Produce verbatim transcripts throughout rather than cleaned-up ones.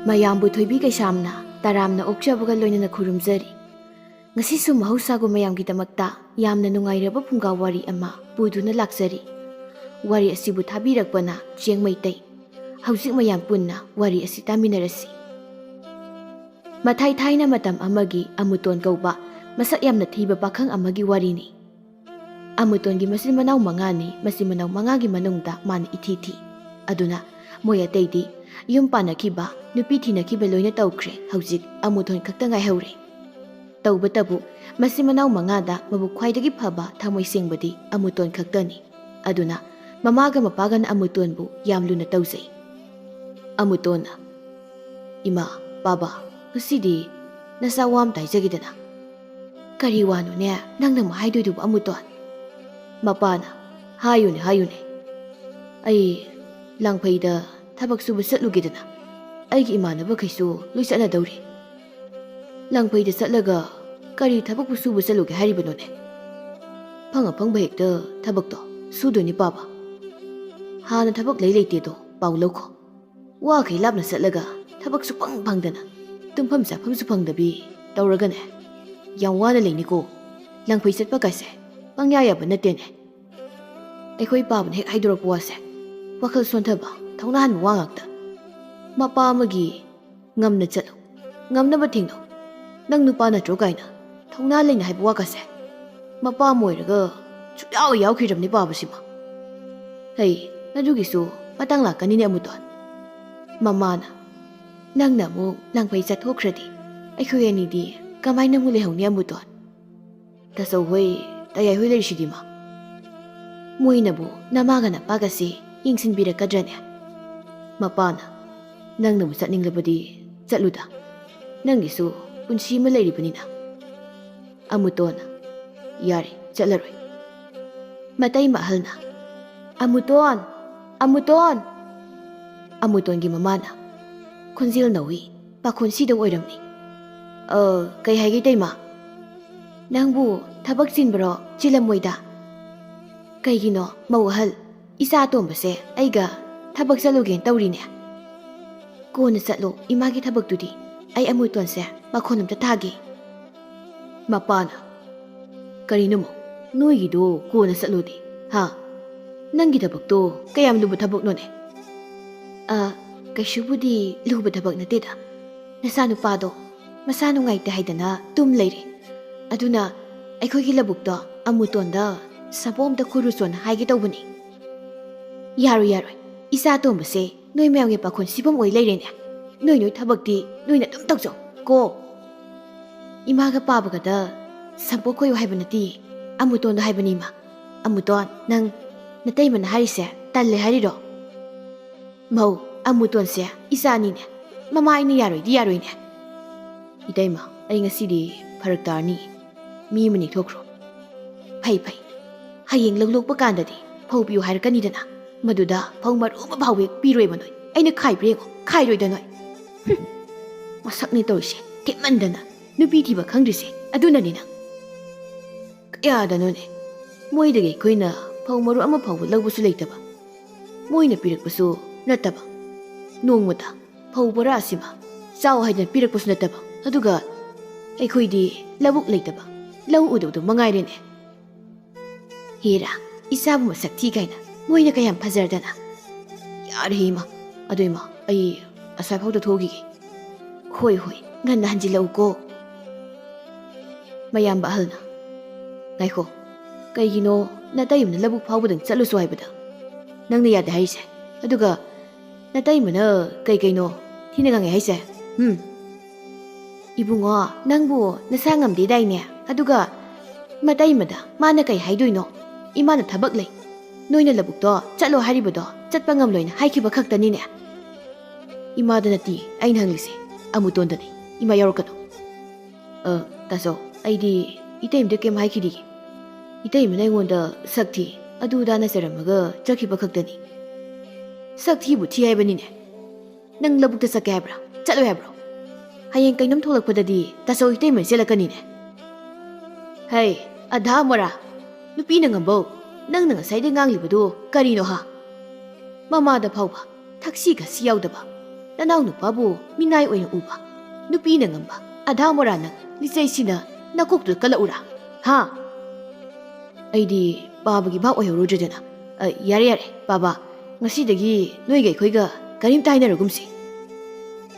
ꯃꯌꯥꯝꯕꯨ ꯊꯣꯏꯕꯤ ꯀꯩꯁꯥꯝꯅ ꯇꯔꯥꯝꯅ ꯑꯣꯛꯆꯕꯒ ꯂꯣꯏꯅꯅ ꯈꯨꯔꯨꯝꯖꯔꯤ꯫ ꯉꯁꯤꯁꯨ ꯃꯍꯧꯁꯥꯒꯨꯝ ꯃꯌꯥꯝꯒꯤꯗꯃꯛꯇ ꯌꯥꯝꯅ ꯅꯨꯡꯉꯥꯏꯔꯕ ꯐꯨꯡꯒꯥ ꯋꯥꯔꯤ ꯑꯃ ꯄꯨꯗꯨꯅ ꯂꯥꯛꯆꯔꯤ꯫ ꯋꯥꯔꯤ ꯑꯁꯤꯕꯨ ꯊꯥꯕꯤꯔꯛꯄꯅ ꯆꯦꯡ ꯃꯩꯇꯩ꯫ ꯍꯧꯖꯤꯛ ꯃꯌꯥꯝ ꯄꯨꯟꯅ ꯋꯥꯔꯤ ꯑꯁꯤ ꯇꯥꯃꯤꯟꯅꯔꯁꯤ꯫ ꯃꯊꯥꯏ ꯊꯥꯏꯅ ꯃꯇꯝ ꯑꯃꯒꯤ ꯑꯃꯨꯇꯣꯟ ꯀꯧꯕ ꯃꯁꯛ ꯌꯥꯝꯅ ꯊꯤꯕ ꯄꯥꯈꯪ ꯑꯃꯒꯤ ꯋꯥꯔꯤꯅꯤ꯫ ꯑꯃꯨꯇꯣꯟꯒꯤ ꯃꯆꯤꯟ ꯃꯅꯥꯎ ꯃꯉꯥꯅꯤ꯫ ꯃꯆꯤꯟ ꯃꯅꯥꯎ ꯃꯉꯥꯒꯤ ꯃꯅꯨꯡꯗ ꯃꯥꯅ ꯏꯊꯤ ꯊꯤ꯫ ꯑꯗꯨꯅ ꯃꯣꯏ ꯑꯇꯩꯗꯤ ꯌꯨꯝ ꯄꯥꯟꯅꯈꯤꯕ, ꯅꯨꯄꯤ ꯊꯤꯅꯈꯤꯕ ꯂꯣꯏꯅ ꯇꯧꯈ꯭ꯔꯦ꯫ ꯍꯧꯖꯤꯛ ꯑꯃꯨꯇꯣꯟ ꯈꯛꯇ ꯉꯥꯏꯍꯧꯔꯦ꯫ ꯇꯧꯕꯇꯕꯨ ꯃꯆꯤꯟ ꯃꯅꯥꯎ ꯃꯉꯥꯗ ꯃꯕꯨꯛ ꯈ꯭ꯋꯥꯏꯗꯒꯤ ꯐꯕ, ꯊꯃꯣꯏ ꯁꯦꯡꯕꯗꯤ ꯑꯃꯨꯇꯣꯟ ꯈꯛꯇꯅꯤ꯫ ꯑꯗꯨꯅ ꯃꯃꯥꯒ ꯃꯄꯥꯒꯅ ꯑꯃꯨꯇꯣꯟꯕꯨ ꯌꯥꯝ ꯂꯨꯅ ꯇꯧꯖꯩ꯫ ꯑꯃꯨꯇꯣꯟꯅ, "ꯏꯃꯥ, ꯕꯥꯕꯥ, ꯉꯁꯤꯗꯤ ꯅꯆꯥ ꯋꯥ ꯑꯃ ꯇꯥꯏꯖꯒꯦꯗꯅ꯫" "ꯀꯔꯤ ꯋꯥꯅꯣꯅꯦ ꯅꯪꯅ ꯑꯃꯨꯛ ꯍꯥꯏꯗꯣꯏꯗꯨꯕꯨ, ꯑꯃꯨꯇꯣꯟ?" ꯃꯄꯥꯅ, "ꯍꯥꯏꯌꯨꯅꯦ, ꯍꯥꯏꯌꯨꯅꯦ꯫ ꯑꯩ ꯂꯥꯡꯐꯩꯗ ꯊꯕꯛ ꯁꯨꯕ ꯆꯠꯂꯨꯒꯦꯗꯅ꯫ ꯑꯩꯒꯤ ꯏꯃꯥꯟꯅꯕꯈꯩꯁꯨ ꯂꯣꯏ ꯆꯠꯅꯗꯧꯔꯤ꯫" "ꯂꯥꯡꯐꯩꯗ ꯆꯠꯂꯒ ꯀꯔꯤ ꯊꯕꯛꯄꯨ ꯁꯨꯕ ꯆꯠꯂꯨꯒꯦ ꯍꯥꯏꯔꯤꯕꯅꯣꯅꯦ?" "ꯐꯪ ꯑꯐꯪꯕ ꯍꯦꯛꯇ ꯊꯕꯛꯇꯣ ꯁꯨꯗꯣꯏꯅꯤ, ꯄꯥꯕ꯫ ꯍꯥꯟꯅ ꯊꯕꯛ ꯂꯩ ꯂꯩꯇꯦꯗꯣ ꯄꯥꯎ ꯂꯧꯈꯣ꯫ ꯋꯥꯈꯩ ꯂꯥꯞꯅ ꯆꯠꯂꯒ ꯊꯕꯛꯁꯨ ꯐꯪ ꯐꯪꯗꯅ, ꯇꯨꯝꯐꯝ ꯆꯥꯐꯝꯁꯨ ꯐꯪꯗꯕꯤ ꯇꯧꯔꯒꯅꯦ, ꯌꯥꯝ ꯋꯥꯅ ꯂꯩꯅꯤꯀꯣ꯫ ꯂꯥꯡꯐꯩ ꯆꯠꯄ ꯀꯥꯏꯁꯦ ꯄꯪꯌꯥ ꯌꯥꯕ ꯅꯠꯇꯦꯅꯦ꯫" ꯑꯩꯈꯣꯏ ꯄꯥꯕꯅ ꯍꯦꯛ ꯍꯥꯏꯗꯣꯔꯛꯄ ꯋꯥꯁꯦ ꯋꯥꯈꯜ ꯁꯣꯟꯊꯕ, ꯊꯧꯅꯥ ꯍꯟꯕ ꯋꯥ ꯉꯥꯛꯇ꯫ ꯃꯄꯥ ꯑꯃꯒꯤ "ꯉꯝꯅ ꯆꯠꯂꯨ, ꯉꯝꯅꯕ ꯊꯦꯡꯅꯧ, ꯅꯪ ꯅꯨꯄꯥ ꯅꯠꯇ꯭ꯔꯣ?" ꯀꯥꯏꯅ ꯊꯧꯅꯥ ꯂꯩꯅ ꯍꯥꯏꯕ ꯋꯥꯒꯁꯦ ꯃꯄꯥ ꯑꯃ ꯑꯣꯏꯔꯒ ꯁꯨꯛꯌꯥꯎ ꯌꯥꯎꯈꯤꯗ꯭ꯔꯕꯅꯤ ꯄꯥꯕꯁꯤꯃ꯫ ꯍꯩ, ꯑꯗꯨꯒꯤꯁꯨ ꯃꯇꯥꯡ ꯂꯥꯛꯀꯅꯤꯅꯦ ꯑꯃꯨꯇꯣꯟ꯫ ꯃꯃꯥꯅ, "ꯅꯪꯅ ꯑꯃꯨꯛ ꯂꯥꯡꯐꯩ ꯆꯠꯊꯣꯛꯈ꯭ꯔꯗꯤ ꯑꯩꯈꯣꯏ ꯑꯅꯤꯗꯤ ꯀꯃꯥꯏꯅ ꯑꯃꯨꯛ ꯂꯩꯍꯧꯅꯤ ꯑꯃꯨꯇꯣꯟ?" "ꯇꯥꯆꯧ ꯍꯣꯏ, ꯇꯌꯥꯏ ꯍꯣꯏ ꯂꯩꯔꯤꯁꯤꯗꯤ ꯃꯥ꯫ ꯃꯣꯏꯅꯕꯨ ꯅꯃꯥꯒ ꯅꯄꯥꯒꯁꯦ ꯌꯦꯡꯁꯤꯟꯕꯤꯔꯛꯀꯗ꯭ꯔꯅꯦ?" ꯃꯄꯥꯅ, "ꯅꯪꯅꯕꯨ ꯆꯠꯅꯤꯡꯂꯕꯗꯤ ꯆꯠꯂꯨꯗ꯫ ꯅꯪꯒꯤꯁꯨ ꯄꯨꯟꯁꯤ ꯑꯃ ꯂꯩꯔꯤꯕꯅꯤꯅ꯫" ꯑꯃꯨꯇꯣꯟꯅ, "ꯌꯥꯔꯦ, ꯆꯠꯂꯔꯣꯏ꯫" ꯃꯇꯩꯃ ꯑꯍꯜꯅ, "ꯑꯃꯨꯇꯣꯟ! ꯑꯃꯨꯇꯣꯟ!" ꯑꯃꯨꯇꯣꯟꯒꯤ ꯃꯃꯥꯅ, ꯈꯣꯟꯖꯦꯜ ꯅꯧꯏ, ꯄꯥꯈꯣꯟ ꯁꯤꯗ ꯑꯣꯏꯔꯝꯃꯤ꯫ "ꯑ, ꯀꯩ ꯍꯥꯏꯒꯦ ꯇꯩꯃ?" "ꯅꯪꯕꯨ ꯊꯕꯛ ꯆꯤꯟꯕ꯭ꯔꯣ?" "ꯆꯤꯜꯂꯝꯃꯣꯏꯗ꯫ ꯀꯩꯒꯤꯅꯣ, ꯃꯧ ꯑꯍꯜ, ꯏꯆꯥ ꯑꯇꯣꯝꯕꯁꯦ ꯑꯩꯒ ꯊꯕꯛ ꯆꯠꯂꯨꯒꯦꯅ ꯇꯧꯔꯤꯅꯦ꯫" ꯀꯣꯟꯅ ꯆꯠꯂꯣ, ꯏꯃꯥꯒꯤ ꯊꯕꯛꯇꯨꯗꯤ꯫ ꯑꯩ ꯑꯃꯨꯇꯣꯟꯁꯦ ꯄꯥꯈꯣꯟ ꯑꯝꯇ ꯊꯥꯒꯦ꯫ ꯃꯄꯥꯅ, "ꯀꯔꯤꯅꯣ ꯃꯧ? ꯅꯣꯏꯒꯤꯗꯣ ꯀꯣꯟꯅ ꯆꯠꯂꯣꯗꯤ, ꯍꯥ? ꯅꯪꯒꯤ ꯊꯕꯛꯇꯣ ꯀꯌꯥꯝ ꯂꯨꯕ ꯊꯕꯛꯅꯣꯅꯦ?" "ꯑ, ꯀꯩꯁꯨꯕꯨꯗꯤ ꯂꯨꯕ ꯊꯕꯛ ꯅꯠꯇꯦꯗ꯫ ꯅꯆꯥꯅꯨꯄꯥꯗꯣ ꯃꯁꯥ ꯅꯨꯡꯉꯥꯏꯇꯦ ꯍꯥꯏꯗꯅ ꯇꯨꯝ ꯂꯩꯔꯦ꯫ ꯑꯗꯨꯅ ꯑꯩꯈꯣꯏꯒꯤ ꯂꯧꯕꯨꯛꯇꯣ ꯑꯃꯨꯇꯣꯟꯗ ꯁꯥꯄꯣ ꯑꯝꯇ ꯈꯨꯔꯨꯆꯣꯅ ꯍꯥꯏꯒꯦ ꯇꯧꯕꯅꯤ꯫" "ꯌꯥꯔꯣꯏ, ꯌꯥꯔꯣꯏ꯫ ꯏꯆꯥ ꯑꯇꯣꯝꯕꯁꯦ ꯅꯣꯏ ꯃꯌꯥꯝꯒꯤ ꯄꯥꯈꯣꯟ ꯁꯤꯐꯝ ꯑꯣꯏ ꯂꯩꯔꯦꯅꯦ꯫ ꯅꯣꯏ ꯅꯣꯏ ꯊꯕꯛꯇꯤ ꯅꯣꯏꯅ ꯑꯗꯨꯝ ꯇꯧꯖꯧ ꯀꯣ꯫" "ꯏꯃꯥꯒ ꯄꯥꯕꯒꯗ ꯁꯥꯄꯣ ꯈꯣꯏꯌꯨ ꯍꯥꯏꯕ ꯅꯠꯇꯦ, ꯑꯃꯨꯇꯣꯟꯗꯣ ꯍꯥꯏꯕꯅꯤ ꯏꯃꯥ꯫ ꯑꯃꯨꯇꯣꯟ, ꯅꯪ ꯅꯇꯩꯃꯅ ꯍꯥꯏꯔꯤꯁꯦ ꯇꯜꯂꯦ ꯍꯥꯏꯔꯤꯔꯣ?" "ꯃꯧ, ꯑꯃꯨꯇꯣꯟꯁꯦ ꯏꯆꯥꯅꯤꯅꯦ, ꯃꯃꯥ ꯑꯩꯅ ꯌꯥꯔꯣꯏꯗꯤ ꯌꯥꯔꯣꯏꯅꯦ꯫" "ꯏꯇꯩꯃ, ꯑꯩ ꯉꯁꯤꯗꯤ ꯐꯔꯛ ꯇꯥꯔꯅꯤ, ꯃꯤ ꯑꯃ ꯅꯦꯛꯊꯣꯛꯈ꯭ꯔꯣ꯫" "ꯐꯩ ꯐꯩ, ꯍꯌꯦꯡ ꯂꯧ ꯂꯣꯛꯄ ꯀꯥꯟꯗꯗꯤ ꯐꯧ ꯄꯤꯌꯨ ꯍꯥꯏꯔꯛꯀꯅꯤꯗꯅ, ꯃꯗꯨꯗ ꯐꯧ ꯃꯔꯨ ꯑꯃ ꯐꯥꯎꯕ ꯍꯦꯛ ꯄꯤꯔꯣꯏꯕ ꯅꯣꯏ꯫ ꯑꯩꯅ ꯈꯥꯏꯕ꯭ꯔꯥ ꯌꯦꯡꯉꯣ, ꯈꯥꯏꯔꯣꯏꯗ ꯅꯣꯏ꯫" ꯍꯨꯝ, ꯃꯁꯛꯅꯤ ꯇꯧꯔꯤꯁꯦ, ꯊꯦꯠꯃꯟꯗꯅ꯫ ꯅꯨꯄꯤ ꯊꯤꯕ ꯈꯪꯗ꯭ꯔꯤꯁꯦ ꯑꯗꯨꯅꯅꯤ ꯅꯪ꯫ ꯀꯌꯥꯗꯅꯣꯅꯦ ꯃꯣꯏꯗꯒꯤ ꯑꯩꯈꯣꯏꯅ ꯐꯧ ꯃꯔꯨ ꯑꯃ ꯐꯥꯎꯕ ꯂꯧꯕꯁꯨ ꯂꯩꯇꯕ, ꯃꯣꯏꯅ ꯄꯤꯔꯛꯄꯁꯨ ꯅꯠꯇꯕ, ꯅꯣꯡꯃꯇ ꯐꯧ ꯕꯣꯔꯥ ꯑꯁꯤꯃ ꯆꯥꯎ ꯍꯥꯏꯗꯅ ꯄꯤꯔꯛꯄꯁꯨ ꯅꯠꯇꯕ, ꯑꯗꯨꯒ ꯑꯩꯈꯣꯏꯗꯤ ꯂꯧꯕꯨꯛ ꯂꯩꯇꯕ, ꯂꯧ ꯎꯗꯕꯗꯨ ꯃꯉꯥꯏꯔꯦꯅꯦ꯫ ꯍꯦꯔꯥ, ꯏꯆꯥꯕꯨ ꯃꯁꯛ ꯊꯤ ꯀꯥꯏꯅ ꯃꯣꯏꯅ ꯀꯌꯥꯝ ꯐꯖꯔꯗꯅ꯫ ꯌꯥꯔꯦ ꯏꯃꯥ, ꯑꯗꯨ ꯏꯃꯥ, ꯑꯩ ꯑꯁ꯭ꯋꯥꯏꯐꯥꯎꯗ ꯊꯣꯛꯈꯤꯒꯦ꯫ ꯍꯣꯏ ꯍꯣꯏ, ꯉꯟꯅ ꯍꯟꯖꯤꯜꯂꯛꯎꯀꯣ꯫ ꯃꯌꯥꯝꯕ ꯑꯍꯜꯅ, "ꯉꯥꯏꯈꯣ, ꯀꯩꯒꯤꯅꯣ ꯅꯇꯩꯃꯅ ꯂꯧꯕꯨꯛ ꯐꯥꯎꯕꯗꯪ ꯆꯠꯂꯨꯁꯨ ꯍꯥꯏꯕꯗ ꯅꯪꯅ ꯌꯥꯗꯦ ꯍꯥꯏꯔꯤꯁꯦ? ꯑꯗꯨꯒ ꯅꯇꯩꯃꯅ ꯀꯩ ꯀꯩꯅꯣ ꯊꯤꯅ ꯉꯥꯡꯉꯦ ꯍꯥꯏꯁꯦ? ꯍꯨꯝ?" "ꯏꯕꯨꯡꯉꯣ, ꯅꯪꯕꯨ ꯅꯁꯥ ꯉꯝꯗꯦꯗꯥꯏꯅꯦ? ꯑꯗꯨꯒ ꯃꯇꯩꯃꯗ ꯃꯥꯅ ꯀꯩ ꯍꯥꯏꯗꯣꯏꯅꯣ? ꯏꯃꯥꯅ ꯊꯕꯛ ꯂꯩ, ꯅꯣꯏꯅ ꯂꯧꯕꯨꯛꯇꯣ ꯆꯠꯂꯣ ꯍꯥꯏꯔꯤꯕꯗꯣ ꯆꯠꯄ ꯉꯝꯂꯣꯏꯅ ꯍꯥꯏꯈꯤꯕ ꯈꯛꯇꯅꯤꯅꯦ꯫" "ꯏꯃꯥꯗ ꯅꯠꯇꯦ ꯑꯩꯅ ꯍꯪꯂꯤꯁꯦ, ꯑꯃꯨꯇꯣꯟꯗꯅꯤ꯫ ꯏꯃꯥ ꯌꯥꯎꯔꯛꯀꯅꯨ꯫" "ꯑ, ꯇꯥꯆꯧ, ꯑꯩꯗꯤ ꯏꯇꯩꯃꯗ ꯀꯩꯝ ꯍꯥꯏꯈꯤꯗꯦ꯫ ꯏꯇꯩꯃꯅ ꯑꯩꯉꯣꯟꯗ ꯁꯛ ꯊꯤ, ꯑꯗꯨ ꯑꯗꯥꯅ ꯆꯩꯔꯝꯃꯒ ꯆꯠꯈꯤꯕ ꯈꯛꯇꯅꯤ꯫" "ꯁꯛ ꯊꯤꯕꯨ ꯊꯤ ꯍꯥꯏꯕꯅꯤꯅꯦ꯫ ꯅꯪ ꯂꯧꯕꯨꯛꯇ ꯆꯠꯀꯦ ꯍꯥꯏꯕ꯭ꯔꯥ? ꯆꯠꯂꯣꯏ ꯍꯥꯏꯕ꯭ꯔꯣ? ꯍꯌꯦꯡ ꯀꯩꯅꯣꯝ ꯊꯣꯛꯂꯛꯄꯗꯗꯤ ꯇꯥꯆꯧ ꯏꯇꯩꯃ ꯆꯦꯜꯂꯛꯀꯅꯤꯅꯦ꯫" "ꯍꯩ, ꯑꯙꯥ ꯃꯣꯔꯥ, ꯅꯨꯄꯤꯅ ꯉꯝꯕꯧ, ꯅꯪꯅ ꯉꯁꯥꯏꯗꯩ ꯉꯥꯡꯂꯤꯕꯗꯨ ꯀꯔꯤꯅꯣ ꯍꯥ? ꯃꯃꯥꯗ ꯐꯥꯎꯕ ꯊꯛꯁꯤ ꯈꯥꯁꯤ ꯌꯥꯎꯗꯕ, ꯅꯅꯥꯎ ꯅꯨꯄꯥꯕꯨ ꯃꯤꯅꯥꯏ ꯑꯣꯏꯅ ꯎꯕ, ꯅꯨꯄꯤꯅ ꯉꯝꯕ ꯑꯙꯥ ꯃꯣꯔꯥ ꯅꯪ ꯂꯤꯆꯩꯁꯤꯅ ꯅꯀꯣꯛꯇꯨꯗ ꯀꯜꯂꯛꯎꯔꯥ? ꯍꯥ? ꯑꯩꯗꯤ ꯄꯥꯕꯒꯤ ꯚꯥꯞ ꯑꯣꯏꯍꯧꯔꯨꯗ꯭ꯔꯦꯗꯅ꯫ ꯑ, ꯌꯥꯔꯦ, ꯌꯥꯔꯦ, ꯄꯥꯕ, ꯉꯁꯤꯗꯒꯤ ꯅꯣꯏꯒ ꯑꯩꯈꯣꯏꯒ ꯀꯔꯤꯝꯇ ꯍꯥꯏꯅꯔꯒꯨꯝꯁꯤ꯫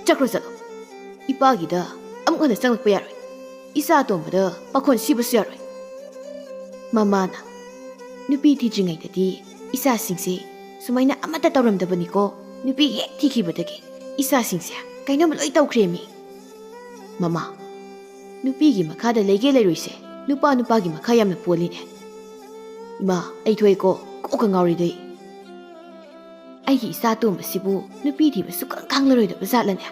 ꯆꯠꯈ꯭ꯔꯣ, ꯆꯠꯂꯣ꯫ ꯏꯄꯥꯒꯤꯗ ꯑꯃꯨꯛ ꯍꯟꯅ ꯆꯪꯂꯛꯄ ꯌꯥꯔꯣꯏ꯫ ꯏꯆꯥ ꯑꯇꯣꯝꯕꯗ ꯄꯥꯈꯣꯟ ꯁꯤꯕꯁꯨ ꯌꯥꯔꯣꯏ꯫ ꯃꯃꯥꯅ, ꯅꯨꯄꯤ ꯊꯤꯗ꯭ꯔꯤꯉꯩꯗꯗꯤ ꯏꯆꯥꯁꯤꯡꯁꯦ ꯁꯨꯃꯥꯏꯅ ꯑꯃꯠꯇ ꯇꯧꯔꯝꯗꯕꯅꯤꯀꯣ, ꯅꯨꯄꯤ ꯍꯦꯛ ꯊꯤꯈꯤꯕꯗꯒꯤ ꯏꯆꯥꯁꯤꯡꯁꯦ ꯀꯩꯅꯣꯝ ꯂꯣꯏ ꯇꯧꯈ꯭ꯔꯦꯃꯤ꯫ ꯃꯃꯥ, ꯅꯨꯄꯤꯒꯤ ꯃꯈꯥꯗ ꯂꯩꯒꯦ ꯂꯩꯔꯣꯏꯁꯦ ꯅꯨꯄꯥ ꯅꯨꯄꯥꯒꯤ ꯃꯈꯥ ꯌꯥꯝꯅ ꯄꯣꯜꯂꯤꯅꯦ꯫ ꯏꯃꯥ, ꯑꯩ ꯊꯣꯛꯑꯦꯀꯣ, ꯀꯣꯛꯀ ꯉꯥꯎꯔꯤꯗꯩ꯫ ꯑꯩꯒꯤ ꯏꯆꯥ ꯑꯇꯣꯝꯕꯁꯤꯕꯨ ꯅꯨꯄꯤ ꯊꯤꯕ ꯁꯨꯛꯈꯪ ꯈꯪꯂꯔꯣꯏꯗꯕ ꯖꯥꯠꯂꯅꯦ?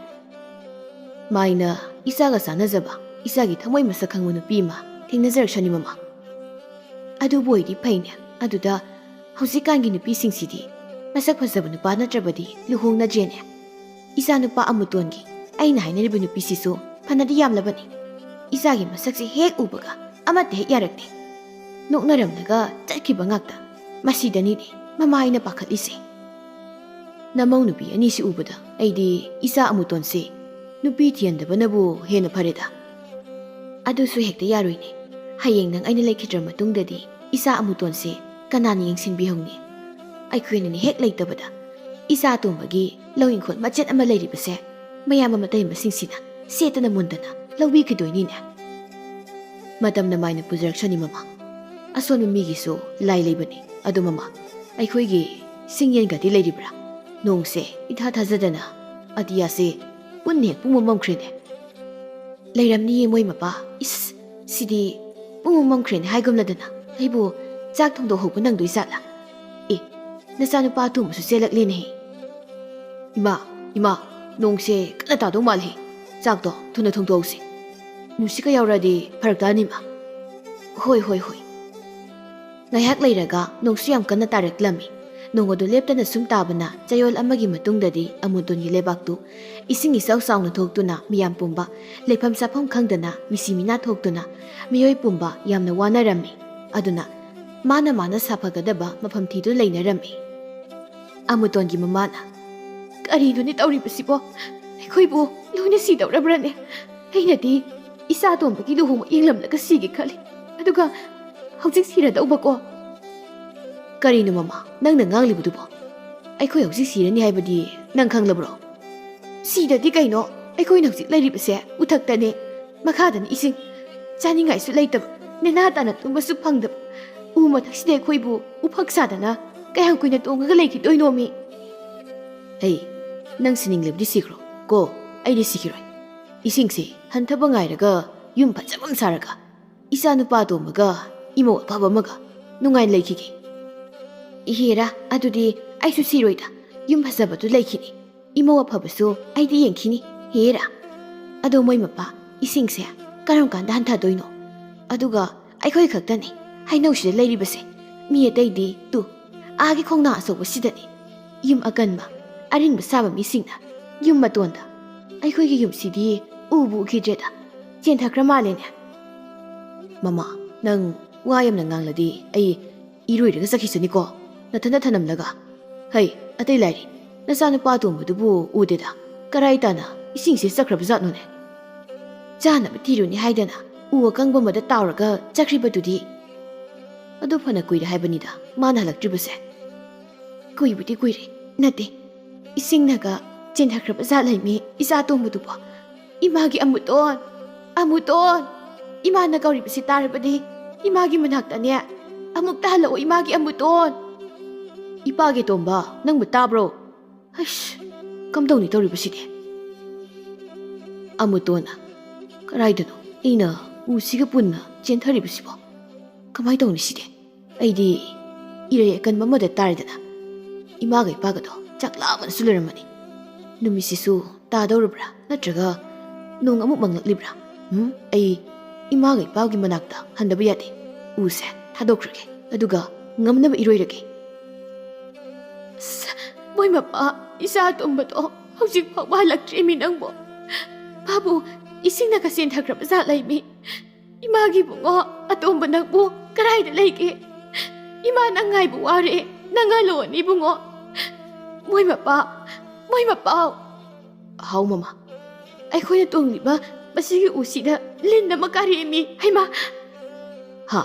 ꯃꯥꯏꯅ ꯏꯆꯥꯒ ꯆꯥꯟꯅꯖꯕ, ꯏꯆꯥꯒꯤ ꯊꯃꯣꯏ ꯃꯁꯛ ꯈꯪꯕ ꯅꯨꯄꯤ ꯑꯃ ꯊꯦꯡꯅꯖꯔꯛꯁꯅꯤ, ꯃꯃꯥ꯫ ꯑꯗꯨꯕꯨ ꯑꯣꯏꯗꯤ ꯐꯩꯅꯦ꯫ ꯑꯗꯨꯗ ꯍꯧꯖꯤꯛꯀꯥꯟꯒꯤ ꯅꯨꯄꯤꯁꯤꯡꯁꯤꯗꯤ ꯃꯁꯛ ꯐꯖꯕ ꯅꯨꯄꯥ ꯅꯠꯇ꯭ꯔꯕꯗꯤ ꯂꯨꯍꯣꯡꯅꯗ꯭ꯔꯦꯅꯦ꯫ ꯏꯆꯥ ꯅꯨꯄꯥ ꯑꯃꯨꯇꯣꯟꯒꯤ ꯑꯩꯅ ꯍꯥꯏꯅꯔꯤꯕ ꯅꯨꯄꯤꯁꯤꯁꯨ ꯐꯅꯗꯤ ꯌꯥꯝꯂꯕꯅꯤ꯫ ꯏꯆꯥꯒꯤ ꯃꯁꯛꯁꯦ ꯍꯦꯛ ꯎꯕꯒ ꯑꯃꯠꯇ ꯍꯦꯛ ꯌꯥꯔꯛꯇꯦ꯫ ꯅꯣꯛꯅꯔꯝꯂꯒ ꯆꯠꯈꯤꯕ ꯉꯥꯛꯇ꯫ ꯃꯁꯤꯗꯅꯤꯅꯦ ꯃꯃꯥ ꯑꯩꯅ ꯄꯥꯈꯠꯂꯤꯁꯦ꯫ ꯅꯃꯧ ꯅꯨꯄꯤ ꯑꯅꯤꯁꯤ ꯎꯕꯗ ꯑꯩꯗꯤ ꯏꯆꯥ ꯑꯃꯨꯇꯣꯟꯁꯦ ꯅꯨꯄꯤ ꯊꯤꯍꯟꯗꯕꯅꯕꯨ ꯍꯦꯟꯅ ꯐꯔꯦꯗ꯫ ꯑꯗꯨꯁꯨ ꯍꯦꯛꯇ ꯌꯥꯔꯣꯏꯅꯦ꯫ ꯍꯌꯦꯡ ꯅꯪ ꯑꯩꯅ ꯂꯩꯈꯤꯗ꯭ꯔ ꯃꯇꯨꯡꯗꯗꯤ ꯏꯆꯥ ꯑꯃꯨꯇꯣꯟꯁꯦ ꯀꯅꯥꯅ ꯌꯦꯡꯁꯤꯟꯕꯤꯍꯧꯅꯤ? ꯑꯩꯈꯣꯏꯅꯅꯦ ꯍꯦꯛ ꯂꯩꯇꯕꯗ ꯏꯆꯥ ꯑꯇꯣꯝꯕꯒꯤ ꯂꯧ ꯏꯪꯈꯣꯜ ꯃꯆꯦꯠ ꯑꯃ ꯂꯩꯔꯤꯕꯁꯦ ꯃꯌꯥꯝꯕ ꯃꯇꯩꯃꯁꯤꯡꯁꯤꯅ ꯁꯦꯠꯇꯅ ꯃꯨꯟꯗꯅ ꯂꯧꯕꯤꯈꯤꯗꯣꯏꯅꯤꯅꯦ꯫ ꯃꯇꯝꯅ ꯃꯥꯏꯅ ꯄꯨꯖꯔꯛꯁꯅꯤ, ꯃꯃꯥ꯫ ꯑꯁꯣꯟꯕ ꯃꯤꯒꯤꯁꯨ ꯂꯥꯏ ꯂꯩꯕꯅꯤ꯫ ꯑꯗꯣ ꯃꯃꯥ, ꯑꯩꯈꯣꯏꯒꯤ ꯁꯤꯡꯌꯦꯟꯒꯗꯤ ꯂꯩꯔꯤꯕ꯭ꯔꯥ? ꯅꯣꯡꯁꯦ ꯏꯊꯥ ꯊꯥꯖꯗꯅ ꯑꯇꯤꯌꯥꯁꯦ ꯄꯨꯟꯅ ꯍꯦꯛ ꯄꯨꯡꯃꯝ ꯃꯝꯈ꯭ꯔꯦꯅꯦ꯫ ꯂꯩꯔꯝꯅꯤꯌꯦ ꯃꯣꯏ ꯃꯄꯥ꯫ ꯏꯁ, ꯁꯤꯗꯤ ꯄꯨꯡꯃꯝ ꯃꯝꯈ꯭ꯔꯦꯅꯦ ꯍꯥꯏꯒꯨꯝꯂꯗꯅ꯫ ꯑꯩꯕꯨ ꯆꯥꯛ ꯊꯣꯡꯗꯣꯛꯍꯧꯕ ꯅꯪꯗꯣꯏ ꯖꯥꯠꯂꯥ? ꯑꯦ, ꯅꯆꯥꯅꯨꯄꯥ ꯑꯇꯣꯝꯕꯁꯨ ꯆꯦꯜꯂꯛꯂꯦꯅꯦꯍꯦ꯫ ꯏꯃꯥ, ꯏꯃꯥ, ꯅꯣꯡꯁꯦ ꯀꯟꯅ ꯇꯥꯗꯧ ꯃꯥꯜꯂꯦ꯫ ꯆꯥꯛꯇꯣ ꯊꯨꯅ ꯊꯣꯡꯗꯣꯛꯍꯧꯁꯦ꯫ ꯅꯨꯡꯁꯤꯠꯀ ꯌꯥꯎꯔꯛꯑꯗꯤ ꯐꯔꯛ ꯇꯥꯅꯤ, ꯏꯃꯥ꯫ ꯍꯣꯏ, ꯍꯣꯏ, ꯍꯣꯏ꯫ ꯉꯥꯏꯍꯥꯛ ꯂꯩꯔꯒ ꯅꯣꯡꯁꯨ ꯌꯥꯝ ꯀꯟꯅ ꯇꯥꯔꯛꯂꯝꯃꯤ꯫ ꯅꯣꯡ ꯑꯗꯨ ꯂꯦꯞꯇꯅ ꯁꯨꯝ ꯇꯥꯕꯅ ꯆꯌꯣꯜ ꯑꯃꯒꯤ ꯃꯇꯨꯡꯗꯗꯤ ꯑꯃꯨꯇꯣꯟꯒꯤ ꯂꯩꯕꯥꯛꯇꯨ ꯏꯁꯤꯡ ꯏꯆꯥꯎ ꯆꯥꯎꯅ ꯊꯣꯛꯇꯨꯅ ꯃꯤꯌꯥꯝ ꯄꯨꯝꯕ ꯂꯩꯐꯝ ꯆꯥꯐꯝ ꯈꯪꯗꯅ ꯃꯤꯁꯤ ꯃꯤꯅꯥ ꯊꯣꯛꯇꯨꯅ ꯃꯤꯑꯣꯏ ꯄꯨꯝꯕ ꯌꯥꯝꯅ ꯋꯥꯅꯔꯝꯃꯤ꯫ ꯑꯗꯨꯅ ꯃꯥꯅ ꯃꯥꯅ ꯁꯥꯐꯒꯗꯕ ꯃꯐꯝ ꯊꯤꯗꯨꯅ ꯂꯩꯅꯔꯝꯃꯤ꯫ ꯑꯃꯨꯇꯣꯟꯒꯤ ꯃꯃꯥꯅ, ꯀꯔꯤꯅꯣꯅꯦ ꯇꯧꯔꯤꯕꯁꯤꯕꯣ? ꯑꯩꯈꯣꯏꯕꯨ ꯂꯣꯏꯅ ꯁꯤꯗꯧꯔꯕ꯭ꯔꯅꯦ? ꯑꯩꯅꯗꯤ ꯏꯆꯥ ꯑꯇꯣꯝꯕꯒꯤ ꯂꯨꯍꯣꯡꯕ ꯌꯦꯡꯂꯝꯂꯒ ꯁꯤꯒꯦ ꯈꯜꯂꯤ꯫ ꯑꯗꯨꯒ ꯍꯧꯖꯤꯛ ꯁꯤꯔꯗꯧꯕꯀꯣ? ꯀꯔꯤꯅꯣ ꯃꯃꯥ, ꯅꯪꯅ ꯉꯥꯡꯂꯤꯕꯗꯨꯕꯣ? ꯑꯩꯈꯣꯏ ꯍꯧꯖꯤꯛ ꯁꯤꯔꯅꯤ ꯍꯥꯏꯕꯗꯤ ꯅꯪ ꯈꯪꯂꯕ꯭ꯔꯣ? ꯁꯤꯗꯗꯤ ꯀꯩꯅꯣ, ꯑꯩꯈꯣꯏꯅ ꯍꯧꯖꯤꯛ ꯂꯩꯔꯤꯕꯁꯦ ꯎꯊꯛꯇꯅꯦ꯫ ꯃꯈꯥꯗꯅ ꯏꯁꯤꯡ꯫ ꯆꯥꯅꯤꯡꯉꯥꯏꯁꯨ ꯂꯩꯇꯕ, ꯅꯦꯅꯥ ꯇꯥꯅ ꯇꯨꯝꯕꯁꯨ ꯐꯪꯗꯕ꯫ ꯎ ꯃꯊꯛꯁꯤꯗ ꯑꯩꯈꯣꯏꯕꯨ ꯎꯐꯛ ꯁꯥꯗꯅ ꯀꯌꯥꯝ ꯀꯨꯏꯅ ꯇꯣꯡꯉꯒ ꯂꯩꯈꯤꯗꯣꯏꯅꯣꯃꯤ? ꯍꯩ, ꯅꯪ ꯁꯤꯅꯤꯡꯂꯕꯗꯤ ꯁꯤꯈ꯭ꯔꯣ ꯀꯣ, ꯑꯩꯗꯤ ꯁꯤꯈꯤꯔꯣꯏ꯫ ꯏꯁꯤꯡꯁꯦ ꯍꯟꯊꯕ ꯉꯥꯏꯔꯒ ꯌꯨꯝ ꯐꯖꯕ ꯑꯃ ꯁꯥꯔꯒ ꯏꯆꯥ ꯅꯨꯄꯥ ꯑꯇꯣꯝꯕꯒ ꯏꯃꯧ ꯑꯐꯕ ꯑꯃꯒ ꯅꯨꯡꯉꯥꯏꯅ ꯂꯩꯈꯤꯒꯦ꯫ ꯏꯍꯦꯔꯥ, ꯑꯗꯨꯗꯤ ꯑꯩꯁꯨ ꯁꯤꯔꯣꯏꯗ, ꯌꯨꯝ ꯐꯖꯕꯗꯨ ꯂꯩꯈꯤꯅꯤ, ꯏꯃꯧ ꯑꯐꯕꯁꯨ ꯑꯩꯗꯤ ꯌꯦꯡꯈꯤꯅꯤ꯫ ꯍꯦꯔꯥ, ꯑꯗꯣ ꯃꯣꯏ ꯃꯄꯥ, ꯏꯁꯤꯡꯁꯦ ꯀꯔꯝ ꯀꯥꯟꯗ ꯍꯟꯊꯗꯣꯏꯅꯣ? ꯑꯗꯨꯒ ꯑꯩꯈꯣꯏ ꯈꯛꯇꯅꯤ ꯍꯩꯅꯧꯁꯤꯗ ꯂꯩꯔꯤꯕꯁꯦ, ꯃꯤ ꯑꯇꯩꯗꯤ ꯇꯨ ꯑꯥꯒꯤ ꯈꯣꯡꯅꯥꯡ ꯑꯆꯧꯕꯁꯤꯗꯅꯤ ꯌꯨꯝ ꯑꯀꯟꯕ ꯑꯔꯤꯡꯕ ꯁꯥꯕ ꯃꯤꯁꯤꯡꯅ ꯌꯨꯝ ꯃꯇꯣꯟꯗ꯫ ꯑꯩꯈꯣꯏꯒꯤ ꯌꯨꯝꯁꯤꯗꯤ ꯎꯕꯨ ꯎꯈꯤꯗ꯭ꯔꯦꯗ, ꯆꯦꯟꯊꯈ꯭ꯔ ꯃꯥꯜꯂꯦꯅꯦ꯫ ꯃꯃꯥ, ꯅꯪ ꯋꯥ ꯌꯥꯝꯅ ꯉꯥꯡꯂꯗꯤ ꯑꯩ ꯏꯔꯣꯏꯔꯒ ꯆꯠꯈꯤꯁꯅꯤꯀꯣ, ꯅꯊꯟꯗ ꯊꯅꯝꯂꯒ꯫ ꯍꯩ, ꯑꯇꯩ ꯂꯥꯏꯔꯤ, ꯅꯆꯥꯅꯨꯄꯥ ꯑꯇꯣꯝꯕꯗꯨꯕꯨ ꯎꯗꯦꯗ, ꯀꯔꯥꯏ ꯇꯥꯅ ꯏꯁꯤꯡꯁꯦ ꯆꯠꯈ꯭ꯔꯕ ꯖꯥꯠꯅꯣꯅꯦ? ꯆꯥꯅꯕ ꯊꯤꯔꯨꯅꯤ ꯍꯥꯏꯗꯅ ꯎ ꯑꯀꯪꯕ ꯑꯃꯗ ꯇꯥꯎꯔꯒ ꯆꯠꯈ꯭ꯔꯤꯕꯗꯨꯗꯤ꯫ ꯑꯗꯨ ꯐꯅ ꯀꯨꯏꯔꯦ ꯍꯥꯏꯕꯅꯤꯗ ꯃꯥꯅ ꯍꯜꯂꯛꯇ꯭ꯔꯤꯕꯁꯦ꯫ ꯀꯨꯏꯕꯨꯗꯤ ꯀꯨꯏꯔꯦ, ꯅꯠꯇꯦ, ꯏꯁꯤꯡꯅꯒ ꯆꯦꯟꯊꯈ꯭ꯔꯕ ꯖꯥꯠ ꯂꯩꯃꯤ ꯏꯆꯥ ꯑꯇꯣꯝꯕꯗꯨꯕꯣ꯫ ꯏꯃꯥꯒꯤ ꯑꯃꯨꯇꯣꯟ, ꯑꯃꯨꯇꯣꯟ! ꯏꯃꯥꯅ ꯀꯧꯔꯤꯕꯁꯤ ꯇꯥꯔꯕꯗꯤ ꯏꯃꯥꯒꯤ ꯃꯅꯥꯛꯇꯅꯦ꯫ ꯑꯃꯨꯛꯇ ꯍꯜꯂꯛꯑꯣ ꯏꯃꯥꯒꯤ ꯑꯃꯨꯇꯣꯟ! ꯏꯄꯥꯒꯤ ꯇꯣꯝꯕ, ꯅꯪꯕꯨ ꯇꯥꯕ꯭ꯔꯣ? ꯑꯩꯁ, ꯀꯝꯗꯧꯅꯤ ꯇꯧꯔꯤꯕꯁꯤꯗꯤ? ꯑꯃꯨꯇꯣꯟ, ꯀꯗꯥꯏꯗꯅꯣ ꯑꯩꯅ ꯎꯁꯤꯒ ꯄꯨꯟꯅ ꯆꯦꯟꯊꯔꯤꯕꯁꯤꯕꯣ? ꯀꯃꯥꯏ ꯇꯧꯅꯤ ꯁꯤꯗꯤ? ꯑꯩꯗꯤ ꯏꯔꯩ ꯑꯀꯟꯕ ꯑꯃꯗ ꯇꯥꯔꯦꯗꯅ꯫ ꯏꯃꯥꯒ ꯏꯄꯥꯒꯗꯣ ꯆꯥꯛ ꯂꯥꯝꯃꯅꯁꯨ ꯂꯩꯔꯝꯃꯅꯤ꯫ ꯅꯨꯃꯤꯠꯁꯤꯁꯨ ꯇꯥꯗꯧꯔꯕ꯭ꯔꯥ? ꯅꯠꯇ꯭ꯔꯒ ꯅꯣꯡ ꯑꯃꯨꯛ ꯃꯪꯂꯛꯂꯤꯕ꯭ꯔꯥ? ꯎꯝ, ꯑꯩ ꯏꯃꯥꯒ ꯏꯄꯥꯒꯤ ꯃꯅꯥꯛꯇ ꯍꯟꯗꯕ ꯌꯥꯗꯦ꯫ ꯎꯁꯦ ꯊꯥꯗꯣꯛꯈ꯭ꯔꯒꯦ, ꯑꯗꯨꯒ ꯉꯝꯅꯕ ꯏꯔꯣꯏꯔꯒꯦ꯫ ꯑꯁ, ꯃꯣꯏ ꯃꯄꯥ, ꯏꯆꯥ ꯑꯇꯣꯝꯕꯗꯣ ꯍꯧꯖꯤꯛ ꯐꯥꯎꯕ ꯍꯜꯂꯛꯇ꯭ꯔꯤꯃꯤ ꯅꯪꯕꯣ꯫ ꯃꯥꯕꯨ ꯏꯁꯤꯡꯅ ꯀꯆꯦꯟ ꯊꯛꯈ꯭ꯔꯕ ꯖꯥꯠ ꯂꯩꯃꯤ꯫ ꯏꯃꯥꯒꯤ ꯏꯕꯨꯡꯉꯣ, ꯑꯇꯣꯝꯕ ꯅꯪꯕꯨ ꯀꯗꯥꯏꯗ ꯂꯩꯒꯦ? ꯏꯃꯥ ꯅꯪ ꯉꯥꯏꯕ ꯋꯥꯔꯦ, ꯅꯪ ꯍꯜꯂꯛꯑꯣꯅꯦ ꯏꯕꯨꯡꯉꯣ꯫ ꯃꯣꯏ ꯃꯄꯥ, ꯃꯣꯏ ꯃꯄꯥꯎ꯫ ꯍꯥꯎ ꯃꯃꯥ, ꯑꯩꯈꯣꯏꯅ ꯇꯣꯡꯂꯤꯕ ꯃꯁꯤꯒꯤ ꯎꯁꯤꯗ ꯂꯤꯟ ꯑꯃ ꯀꯥꯔꯛꯑꯦꯃꯤ꯫ ꯍꯩꯃꯥ! ꯍꯥ?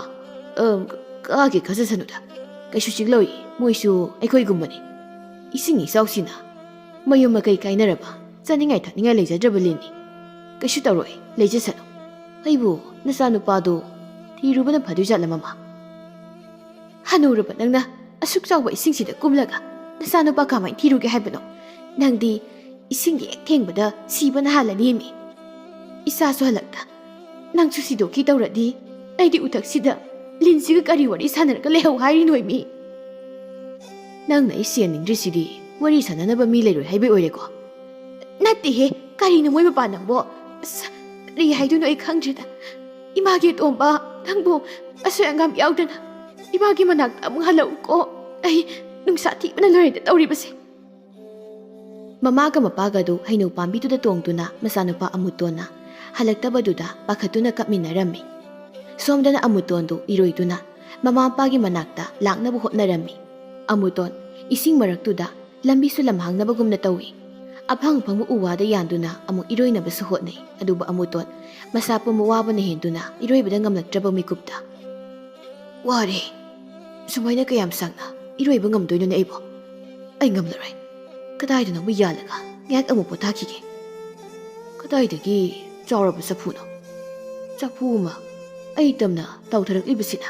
ꯑꯝ, ꯀꯥꯒꯦ ꯈꯖꯁꯅꯨꯗ꯫ ꯀꯩꯁꯨ ꯆꯤꯛꯂꯣꯏ, ꯃꯣꯏꯁꯨ ꯑꯩꯈꯣꯏꯒꯨꯝꯕꯅꯤ꯫ ꯏꯁꯤꯡ ꯏꯆꯥꯎꯁꯤꯅ ꯃꯌꯨꯝ ꯃꯀꯩ ꯀꯥꯏꯅꯔꯕ, ꯆꯥꯅꯤꯡꯉꯥꯏ ꯊꯛꯅꯤꯡꯉꯥꯏ ꯂꯩꯖꯗ꯭ꯔꯕ ꯂꯤꯟꯅꯤ꯫ ꯀꯩꯁꯨ ꯇꯧꯔꯣꯏ, ꯂꯩꯖꯁꯅꯨ꯫ ꯑꯩꯕꯨ ꯅꯆꯥꯅꯨꯄꯥꯗꯣ ꯊꯤꯔꯨꯕꯅ ꯐꯗꯣꯏꯖꯥꯠꯂ ꯃꯃꯥ? ꯍꯅꯨꯔꯕ ꯅꯪꯅ ꯑꯁꯨꯛ ꯆꯥꯎꯕ ꯏꯁꯤꯡꯁꯤꯗ ꯀꯨꯝꯂꯒ ꯅꯆꯥꯅꯨꯄꯥ ꯀꯃꯥꯏꯅ ꯊꯤꯔꯨꯒꯦ ꯍꯥꯏꯕꯅꯣ? ꯅꯪꯗꯤ ꯏꯁꯤꯡ ꯍꯦꯛ ꯊꯦꯡꯕꯗ ꯁꯤꯕꯅ ꯍꯥꯜꯂꯅꯤꯃꯤ꯫ ꯏꯆꯥꯁꯨ ꯍꯜꯂꯛꯇ ꯅꯪꯁꯨ ꯁꯤꯗꯣꯛꯈꯤ ꯇꯧꯔꯗꯤ ꯑꯩꯗꯤ ꯎꯊꯛꯁꯤꯗ ꯂꯤꯟꯁꯤꯒ ꯀꯔꯤ ꯋꯥꯔꯤ ꯁꯥꯟꯅꯔꯒ ꯂꯩꯍꯧ ꯍꯥꯏꯔꯤꯅꯣꯏꯃꯤ? ꯅꯪꯅ ꯑꯩ ꯁꯦꯟꯅꯤꯡꯗ꯭ꯔꯤꯁꯤꯗꯤ ꯋꯥꯔꯤ ꯁꯥꯟꯅꯅꯕ ꯃꯤ ꯂꯩꯔꯣꯏ ꯍꯥꯏꯕꯩ ꯑꯣꯏꯔꯦꯀꯣ? ꯅꯠꯇꯦꯍꯦ, ꯀꯔꯤꯅꯣ ꯃꯣꯏ ꯃꯄꯥꯟ ꯅꯪꯕꯣ? ꯑꯁ, ꯀꯔꯤ ꯍꯥꯏꯗꯣꯏꯅꯣ ꯑꯩ ꯈꯪꯗ꯭ꯔꯦꯗ꯫ ꯏꯃꯥꯒꯤ ꯑꯇꯣꯝꯕ, ꯅꯪꯕꯨ ꯑꯁꯣꯏ ꯑꯉꯥꯝ ꯌꯥꯎꯗꯅ ꯏꯃꯥꯒꯤ ꯃꯅꯥꯛꯇ ꯑꯃꯨꯛ ꯍꯜꯂꯛꯎꯀꯣ꯫ ꯑꯩ ꯅꯨꯡꯁꯥ ꯊꯤꯕꯅ ꯂꯣꯏꯔꯦꯗ ꯇꯧꯔꯤꯕꯁꯦ꯫ ꯃꯃꯥꯒ ꯃꯄꯥꯒꯗꯨ ꯍꯩꯅꯧ ꯄꯥꯝꯕꯤꯗꯨꯗ ꯇꯣꯡꯗꯨꯅ ꯃꯆꯥꯅꯨꯄꯥ ꯑꯃꯨꯇꯣꯟꯅ ꯍꯜꯂꯛꯇꯕꯗꯨꯗ ꯄꯥꯈꯠꯇꯨꯅ ꯀꯞꯃꯤꯟꯅꯔꯝꯃꯤ꯫ ꯁꯣꯝꯗꯅ ꯑꯃꯨꯇꯣꯟꯗꯨ ꯏꯔꯣꯏꯗꯨꯅ ꯃꯃꯥ ꯃꯄꯥꯒꯤ ꯃꯅꯥꯛꯇ ꯂꯥꯛꯅꯕ ꯍꯣꯠꯅꯔꯝꯃꯤ꯫ ꯑꯃꯨꯇꯣꯟ ꯏꯁꯤꯡ ꯃꯔꯛꯇꯨꯗ ꯂꯝꯕꯤꯁꯨ ꯂꯝꯍꯥꯡꯅꯕꯒꯨꯝꯅ ꯇꯧꯏ꯫ ꯑꯐꯪ ꯑꯐꯪꯕ ꯎ ꯋꯥꯗ ꯌꯥꯟꯗꯨꯅ ꯑꯃꯨꯛ ꯏꯔꯣꯏꯅꯕꯁꯨ ꯍꯣꯠꯅꯩ꯫ ꯑꯗꯨꯕꯨ ꯑꯃꯨꯇꯣꯟ ꯃꯁꯥ ꯄꯨꯝꯕ ꯋꯥꯕꯅ ꯍꯦꯟꯗꯨꯅ ꯏꯔꯣꯏꯕꯗ ꯉꯝꯂꯛꯇ꯭ꯔꯕ ꯃꯤꯀꯨꯞꯇ, "ꯋꯥꯔꯦ꯫ ꯁꯨꯃꯥꯏꯅ ꯀꯌꯥꯝ ꯁꯥꯡꯅ ꯏꯔꯣꯏꯕ ꯉꯝꯗꯣꯏꯅꯣꯅꯦ ꯑꯩꯕꯣ? ꯑꯩ ꯉꯝꯂꯔꯣꯏ꯫ ꯀꯗꯥꯏꯗꯅꯣ ꯑꯃ ꯌꯥꯜꯂꯒ ꯉꯥꯏꯍꯥꯛ ꯑꯃꯨꯛ ꯄꯣꯊꯥꯈꯤꯒꯦ꯫ ꯀꯗꯥꯏꯗꯒꯤ ꯆꯥꯎꯔꯕ ꯆꯐꯨꯅꯣ? ꯆꯐꯨ ꯑꯃ ꯑꯩ ꯇꯝꯅ ꯇꯥꯎꯊꯔꯛꯂꯤꯕꯁꯤꯅ꯫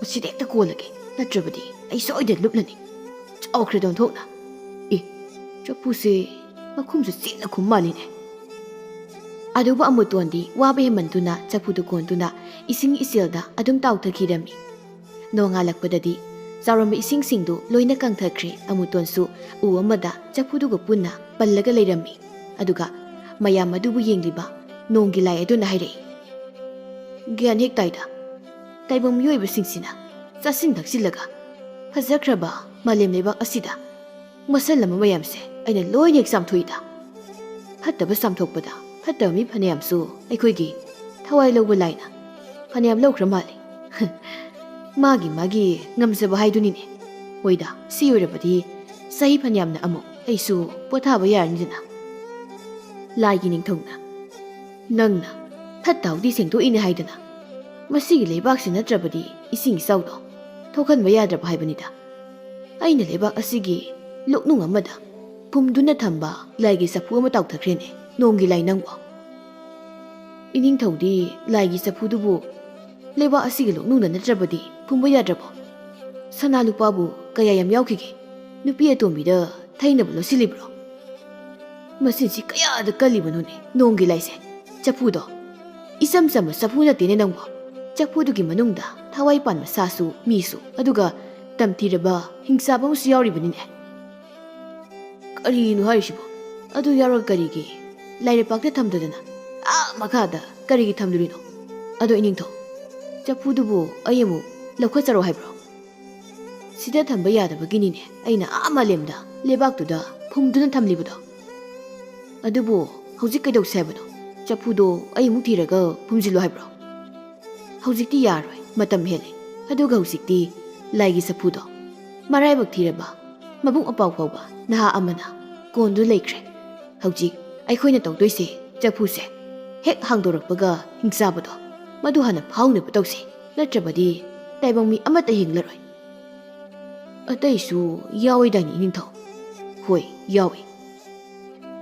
ꯃꯁꯤꯗ ꯍꯦꯛꯇ ꯀꯣꯜꯂꯒꯦ, ꯅꯠꯇ꯭ꯔꯕꯗꯤ ꯑꯩ ꯁꯣꯏꯗꯅ ꯂꯨꯞꯂꯅꯤ꯫ ꯆꯥꯎꯈ꯭ꯔꯦꯗ ꯑꯣꯟꯊꯣꯛꯅ꯫ ꯑꯦ, ꯆꯐꯨꯁꯦ ꯃꯈꯨꯝꯁꯨ ꯆꯦꯠꯅ ꯈꯨꯝ ꯃꯥꯜꯂꯤꯅꯦ꯫" ꯑꯗꯨꯕꯨ ꯑꯃꯨꯇꯣꯟꯗꯤ ꯋꯥꯕ ꯍꯦꯟꯃꯟꯗꯨꯅ ꯆꯐꯨꯗꯨ ꯀꯣꯟꯗꯨꯅ ꯏꯁꯤꯡ ꯏꯆꯦꯜꯗ ꯑꯗꯨꯝ ꯇꯥꯎꯊꯈꯤꯔꯝꯃꯤ꯫ ꯅꯣꯡꯉꯥꯜꯂꯛꯄꯗꯗꯤ ꯆꯥꯎꯔꯝꯕ ꯏꯁꯤꯡꯁꯤꯡꯗꯨ ꯂꯣꯏꯅ ꯀꯪꯊꯈ꯭ꯔꯦ꯫ ꯑꯃꯨꯇꯣꯟꯁꯨ ꯎ ꯑꯃꯗ ꯆꯐꯨꯗꯨꯒ ꯄꯨꯟꯅ ꯄꯜꯂꯒ ꯂꯩꯔꯝꯃꯤ꯫ ꯑꯗꯨꯒ ꯃꯌꯥꯝ ꯑꯗꯨꯕꯨ ꯌꯦꯡꯂꯤꯕ ꯅꯣꯡꯒꯤ ꯂꯥꯏ ꯑꯗꯨꯅ ꯍꯥꯏꯔꯛꯏ, "ꯒ꯭ꯌꯥꯟ ꯍꯦꯛ ꯇꯥꯏꯗ꯫ ꯇꯥꯏꯕꯪ ꯃꯤꯑꯣꯏꯕꯁꯤꯡꯁꯤꯅ ꯆꯥꯁꯤꯟ ꯊꯛꯆꯤꯜꯂꯒ ꯐꯖꯈ꯭ꯔꯕ ꯃꯥꯂꯦꯝ ꯂꯩꯕꯥꯛ ꯑꯁꯤꯗ ꯃꯁꯜ ꯑꯃ ꯃꯌꯥꯝꯁꯦ ꯑꯩꯅ ꯂꯣꯏꯅ ꯍꯦꯛ ꯆꯥꯝꯊꯣꯛꯏꯗ꯫ ꯐꯠꯇꯕ ꯆꯥꯝꯊꯣꯛꯄꯗ ꯐꯠꯇꯕ ꯃꯤ ꯐꯅꯌꯥꯝꯁꯨ ꯑꯩꯈꯣꯏꯒꯤ ꯊꯋꯥꯏ ꯂꯧꯕ ꯂꯥꯏꯅ ꯐꯅꯌꯥꯝ ꯂꯧꯈ꯭ꯔ ꯃꯥꯜꯂꯤ꯫" ꯃꯥꯒꯤ ꯃꯥꯒꯤ ꯉꯝꯖꯕ ꯍꯥꯏꯗꯨꯅꯤꯅꯦ꯫ ꯍꯣꯏꯗ, ꯁꯤ ꯑꯣꯏꯔꯕꯗꯤ ꯆꯍꯤ ꯐꯅꯌꯥꯝꯅ ꯑꯃꯨꯛ ꯑꯩꯁꯨ ꯄꯣꯊꯥꯕ ꯌꯥꯔꯅꯤꯗꯅ꯫ ꯂꯥꯏꯒꯤ ꯅꯤꯡꯊꯧꯅ, "ꯅꯪꯅ ꯐꯠꯇ ꯍꯥꯎꯗꯤ ꯁꯦꯡꯗꯣꯛꯏꯅꯦ ꯍꯥꯏꯗꯅ, ꯃꯁꯤꯒꯤ ꯂꯩꯕꯥꯛꯁꯤ ꯅꯠꯇ꯭ꯔꯕꯗꯤ ꯏꯁꯤꯡ ꯏꯆꯥꯎꯗꯣ ꯊꯣꯛꯍꯟꯕ ꯌꯥꯗ꯭ꯔꯕ ꯍꯥꯏꯕꯅꯤꯗ꯫ ꯑꯩꯅ ꯂꯩꯕꯥꯛ ꯑꯁꯤꯒꯤ ꯂꯣꯛꯅꯨꯡ ꯑꯃꯗ ꯐꯨꯝꯗꯨꯅ ꯊꯝꯕ ꯂꯥꯏꯒꯤ ꯆꯐꯨ ꯑꯃ ꯇꯥꯎꯊꯈ꯭ꯔꯦꯅꯦ, ꯅꯣꯡꯒꯤ ꯂꯥꯏ ꯅꯪꯕꯣ!" ꯏꯅꯤꯡꯊꯧꯗꯤ ꯂꯥꯏꯒꯤ ꯆꯐꯨꯗꯨꯕꯨ ꯂꯩꯕꯥꯛ ꯑꯁꯤꯒꯤ ꯂꯣꯛꯅꯨꯡꯗ ꯅꯠꯇ꯭ꯔꯕꯗꯤ ꯐꯨꯝꯕ ꯌꯥꯗ꯭ꯔꯕꯣ? ꯁꯅꯥ ꯂꯨꯄꯥꯕꯨ ꯀꯌꯥ ꯌꯥꯝ ꯌꯥꯎꯈꯤꯒꯦ? ꯅꯨꯄꯤ ꯑꯇꯣꯝꯕꯤꯗ ꯊꯩꯅꯕ ꯂꯣꯠꯁꯤꯜꯂꯤꯕ꯭ꯔꯣ? ꯃꯁꯤꯁꯤ ꯀꯌꯥꯗ ꯀꯜꯂꯤꯕꯅꯣꯅꯦ, ꯅꯣꯡꯒꯤ ꯂꯥꯏꯁꯦ! ꯆꯐꯨꯗꯣ ꯏꯆꯝ ꯆꯝꯕ ꯆꯐꯨ ꯅꯠꯇꯦꯅꯦ ꯅꯪꯕꯣ꯫ ꯆꯐꯨꯗꯨꯒꯤ ꯃꯅꯨꯡꯗ ꯊꯋꯥꯏ ꯄꯥꯟꯕ ꯁꯥꯁꯨ, ꯃꯤꯁꯨ, ꯑꯗꯨꯒ ꯇꯝꯊꯤꯔꯕ ꯍꯤꯡꯆꯥꯕ ꯑꯃꯁꯨ ꯌꯥꯎꯔꯤꯕꯅꯤꯅꯦ꯫ ꯀꯔꯤꯅꯣ ꯍꯥꯏꯔꯤꯁꯤꯕꯣ? ꯑꯗꯨ ꯌꯥꯎꯔꯒ ꯀꯔꯤꯒꯤ ꯂꯥꯏꯔꯩꯄꯥꯛꯇ ꯊꯝꯗꯗꯅ ꯑꯥ ꯃꯈꯥꯗ ꯀꯔꯤꯒꯤ ꯊꯝꯂꯨꯔꯤꯅꯣ? ꯑꯗꯣ ꯏꯅꯤꯡꯊꯧ, ꯆꯐꯨꯗꯨꯕꯨ ꯑꯩ ꯑꯃꯨꯛ ꯂꯧꯈꯠꯆꯔꯣ ꯍꯥꯏꯕ꯭ꯔꯣ? ꯁꯤꯗ ꯊꯝꯕ ꯌꯥꯗꯕꯒꯤꯅꯤꯅꯦ ꯑꯩꯅ ꯑꯥ ꯃꯥꯂꯦꯝꯗ ꯂꯩꯕꯥꯛꯇꯨꯗ ꯐꯨꯝꯗꯨꯅ ꯊꯝꯂꯤꯕꯗꯣ꯫ ꯑꯗꯨꯕꯨ ꯍꯧꯖꯤꯛ ꯀꯩꯗꯧꯁꯦ ꯍꯥꯏꯕꯅꯣ? ꯆꯐꯨꯗꯣ ꯑꯩ ꯑꯃꯨꯛ ꯊꯤꯔꯒ ꯐꯨꯝꯖꯤꯜꯂꯣ ꯍꯥꯏꯕ꯭ꯔꯣ? ꯍꯧꯖꯤꯛꯇꯤ ꯌꯥꯔꯣꯏ, ꯃꯇꯝ ꯍꯦꯜꯂꯦ꯫ ꯑꯗꯨꯒ ꯍꯧꯖꯤꯛꯇꯤ ꯂꯥꯏꯒꯤ ꯆꯐꯨꯗꯣ ꯃꯔꯥꯏꯕꯛ ꯊꯤꯔꯕ ꯃꯕꯨꯡ ꯑꯄꯥꯎ ꯐꯥꯎꯕ ꯅꯍꯥ ꯑꯃꯅ ꯀꯣꯟꯗꯨ ꯂꯩꯈ꯭ꯔꯦ꯫ ꯍꯧꯖꯤꯛ ꯑꯩꯈꯣꯏꯅ ꯇꯧꯗꯣꯏꯁꯦ, ꯆꯐꯨꯁꯦ ꯍꯦꯛ ꯍꯥꯡꯗꯣꯔꯛꯄꯒ ꯍꯤꯡꯆꯥꯕꯗꯣ ꯃꯗꯨ ꯍꯥꯟꯅ ꯐꯥꯎꯅꯕ ꯇꯧꯁꯦ, ꯅꯠꯇ꯭ꯔꯕꯗꯤ ꯇꯥꯏꯕꯪ ꯃꯤ ꯑꯃꯠꯇ ꯍꯤꯡꯂꯔꯣꯏ꯫ ꯑꯇꯩꯁꯨ ꯌꯥꯎꯏꯗꯥꯏꯅꯦ ꯏꯅꯤꯡꯊꯧ? ꯍꯣꯏ, ꯌꯥꯎꯏ꯫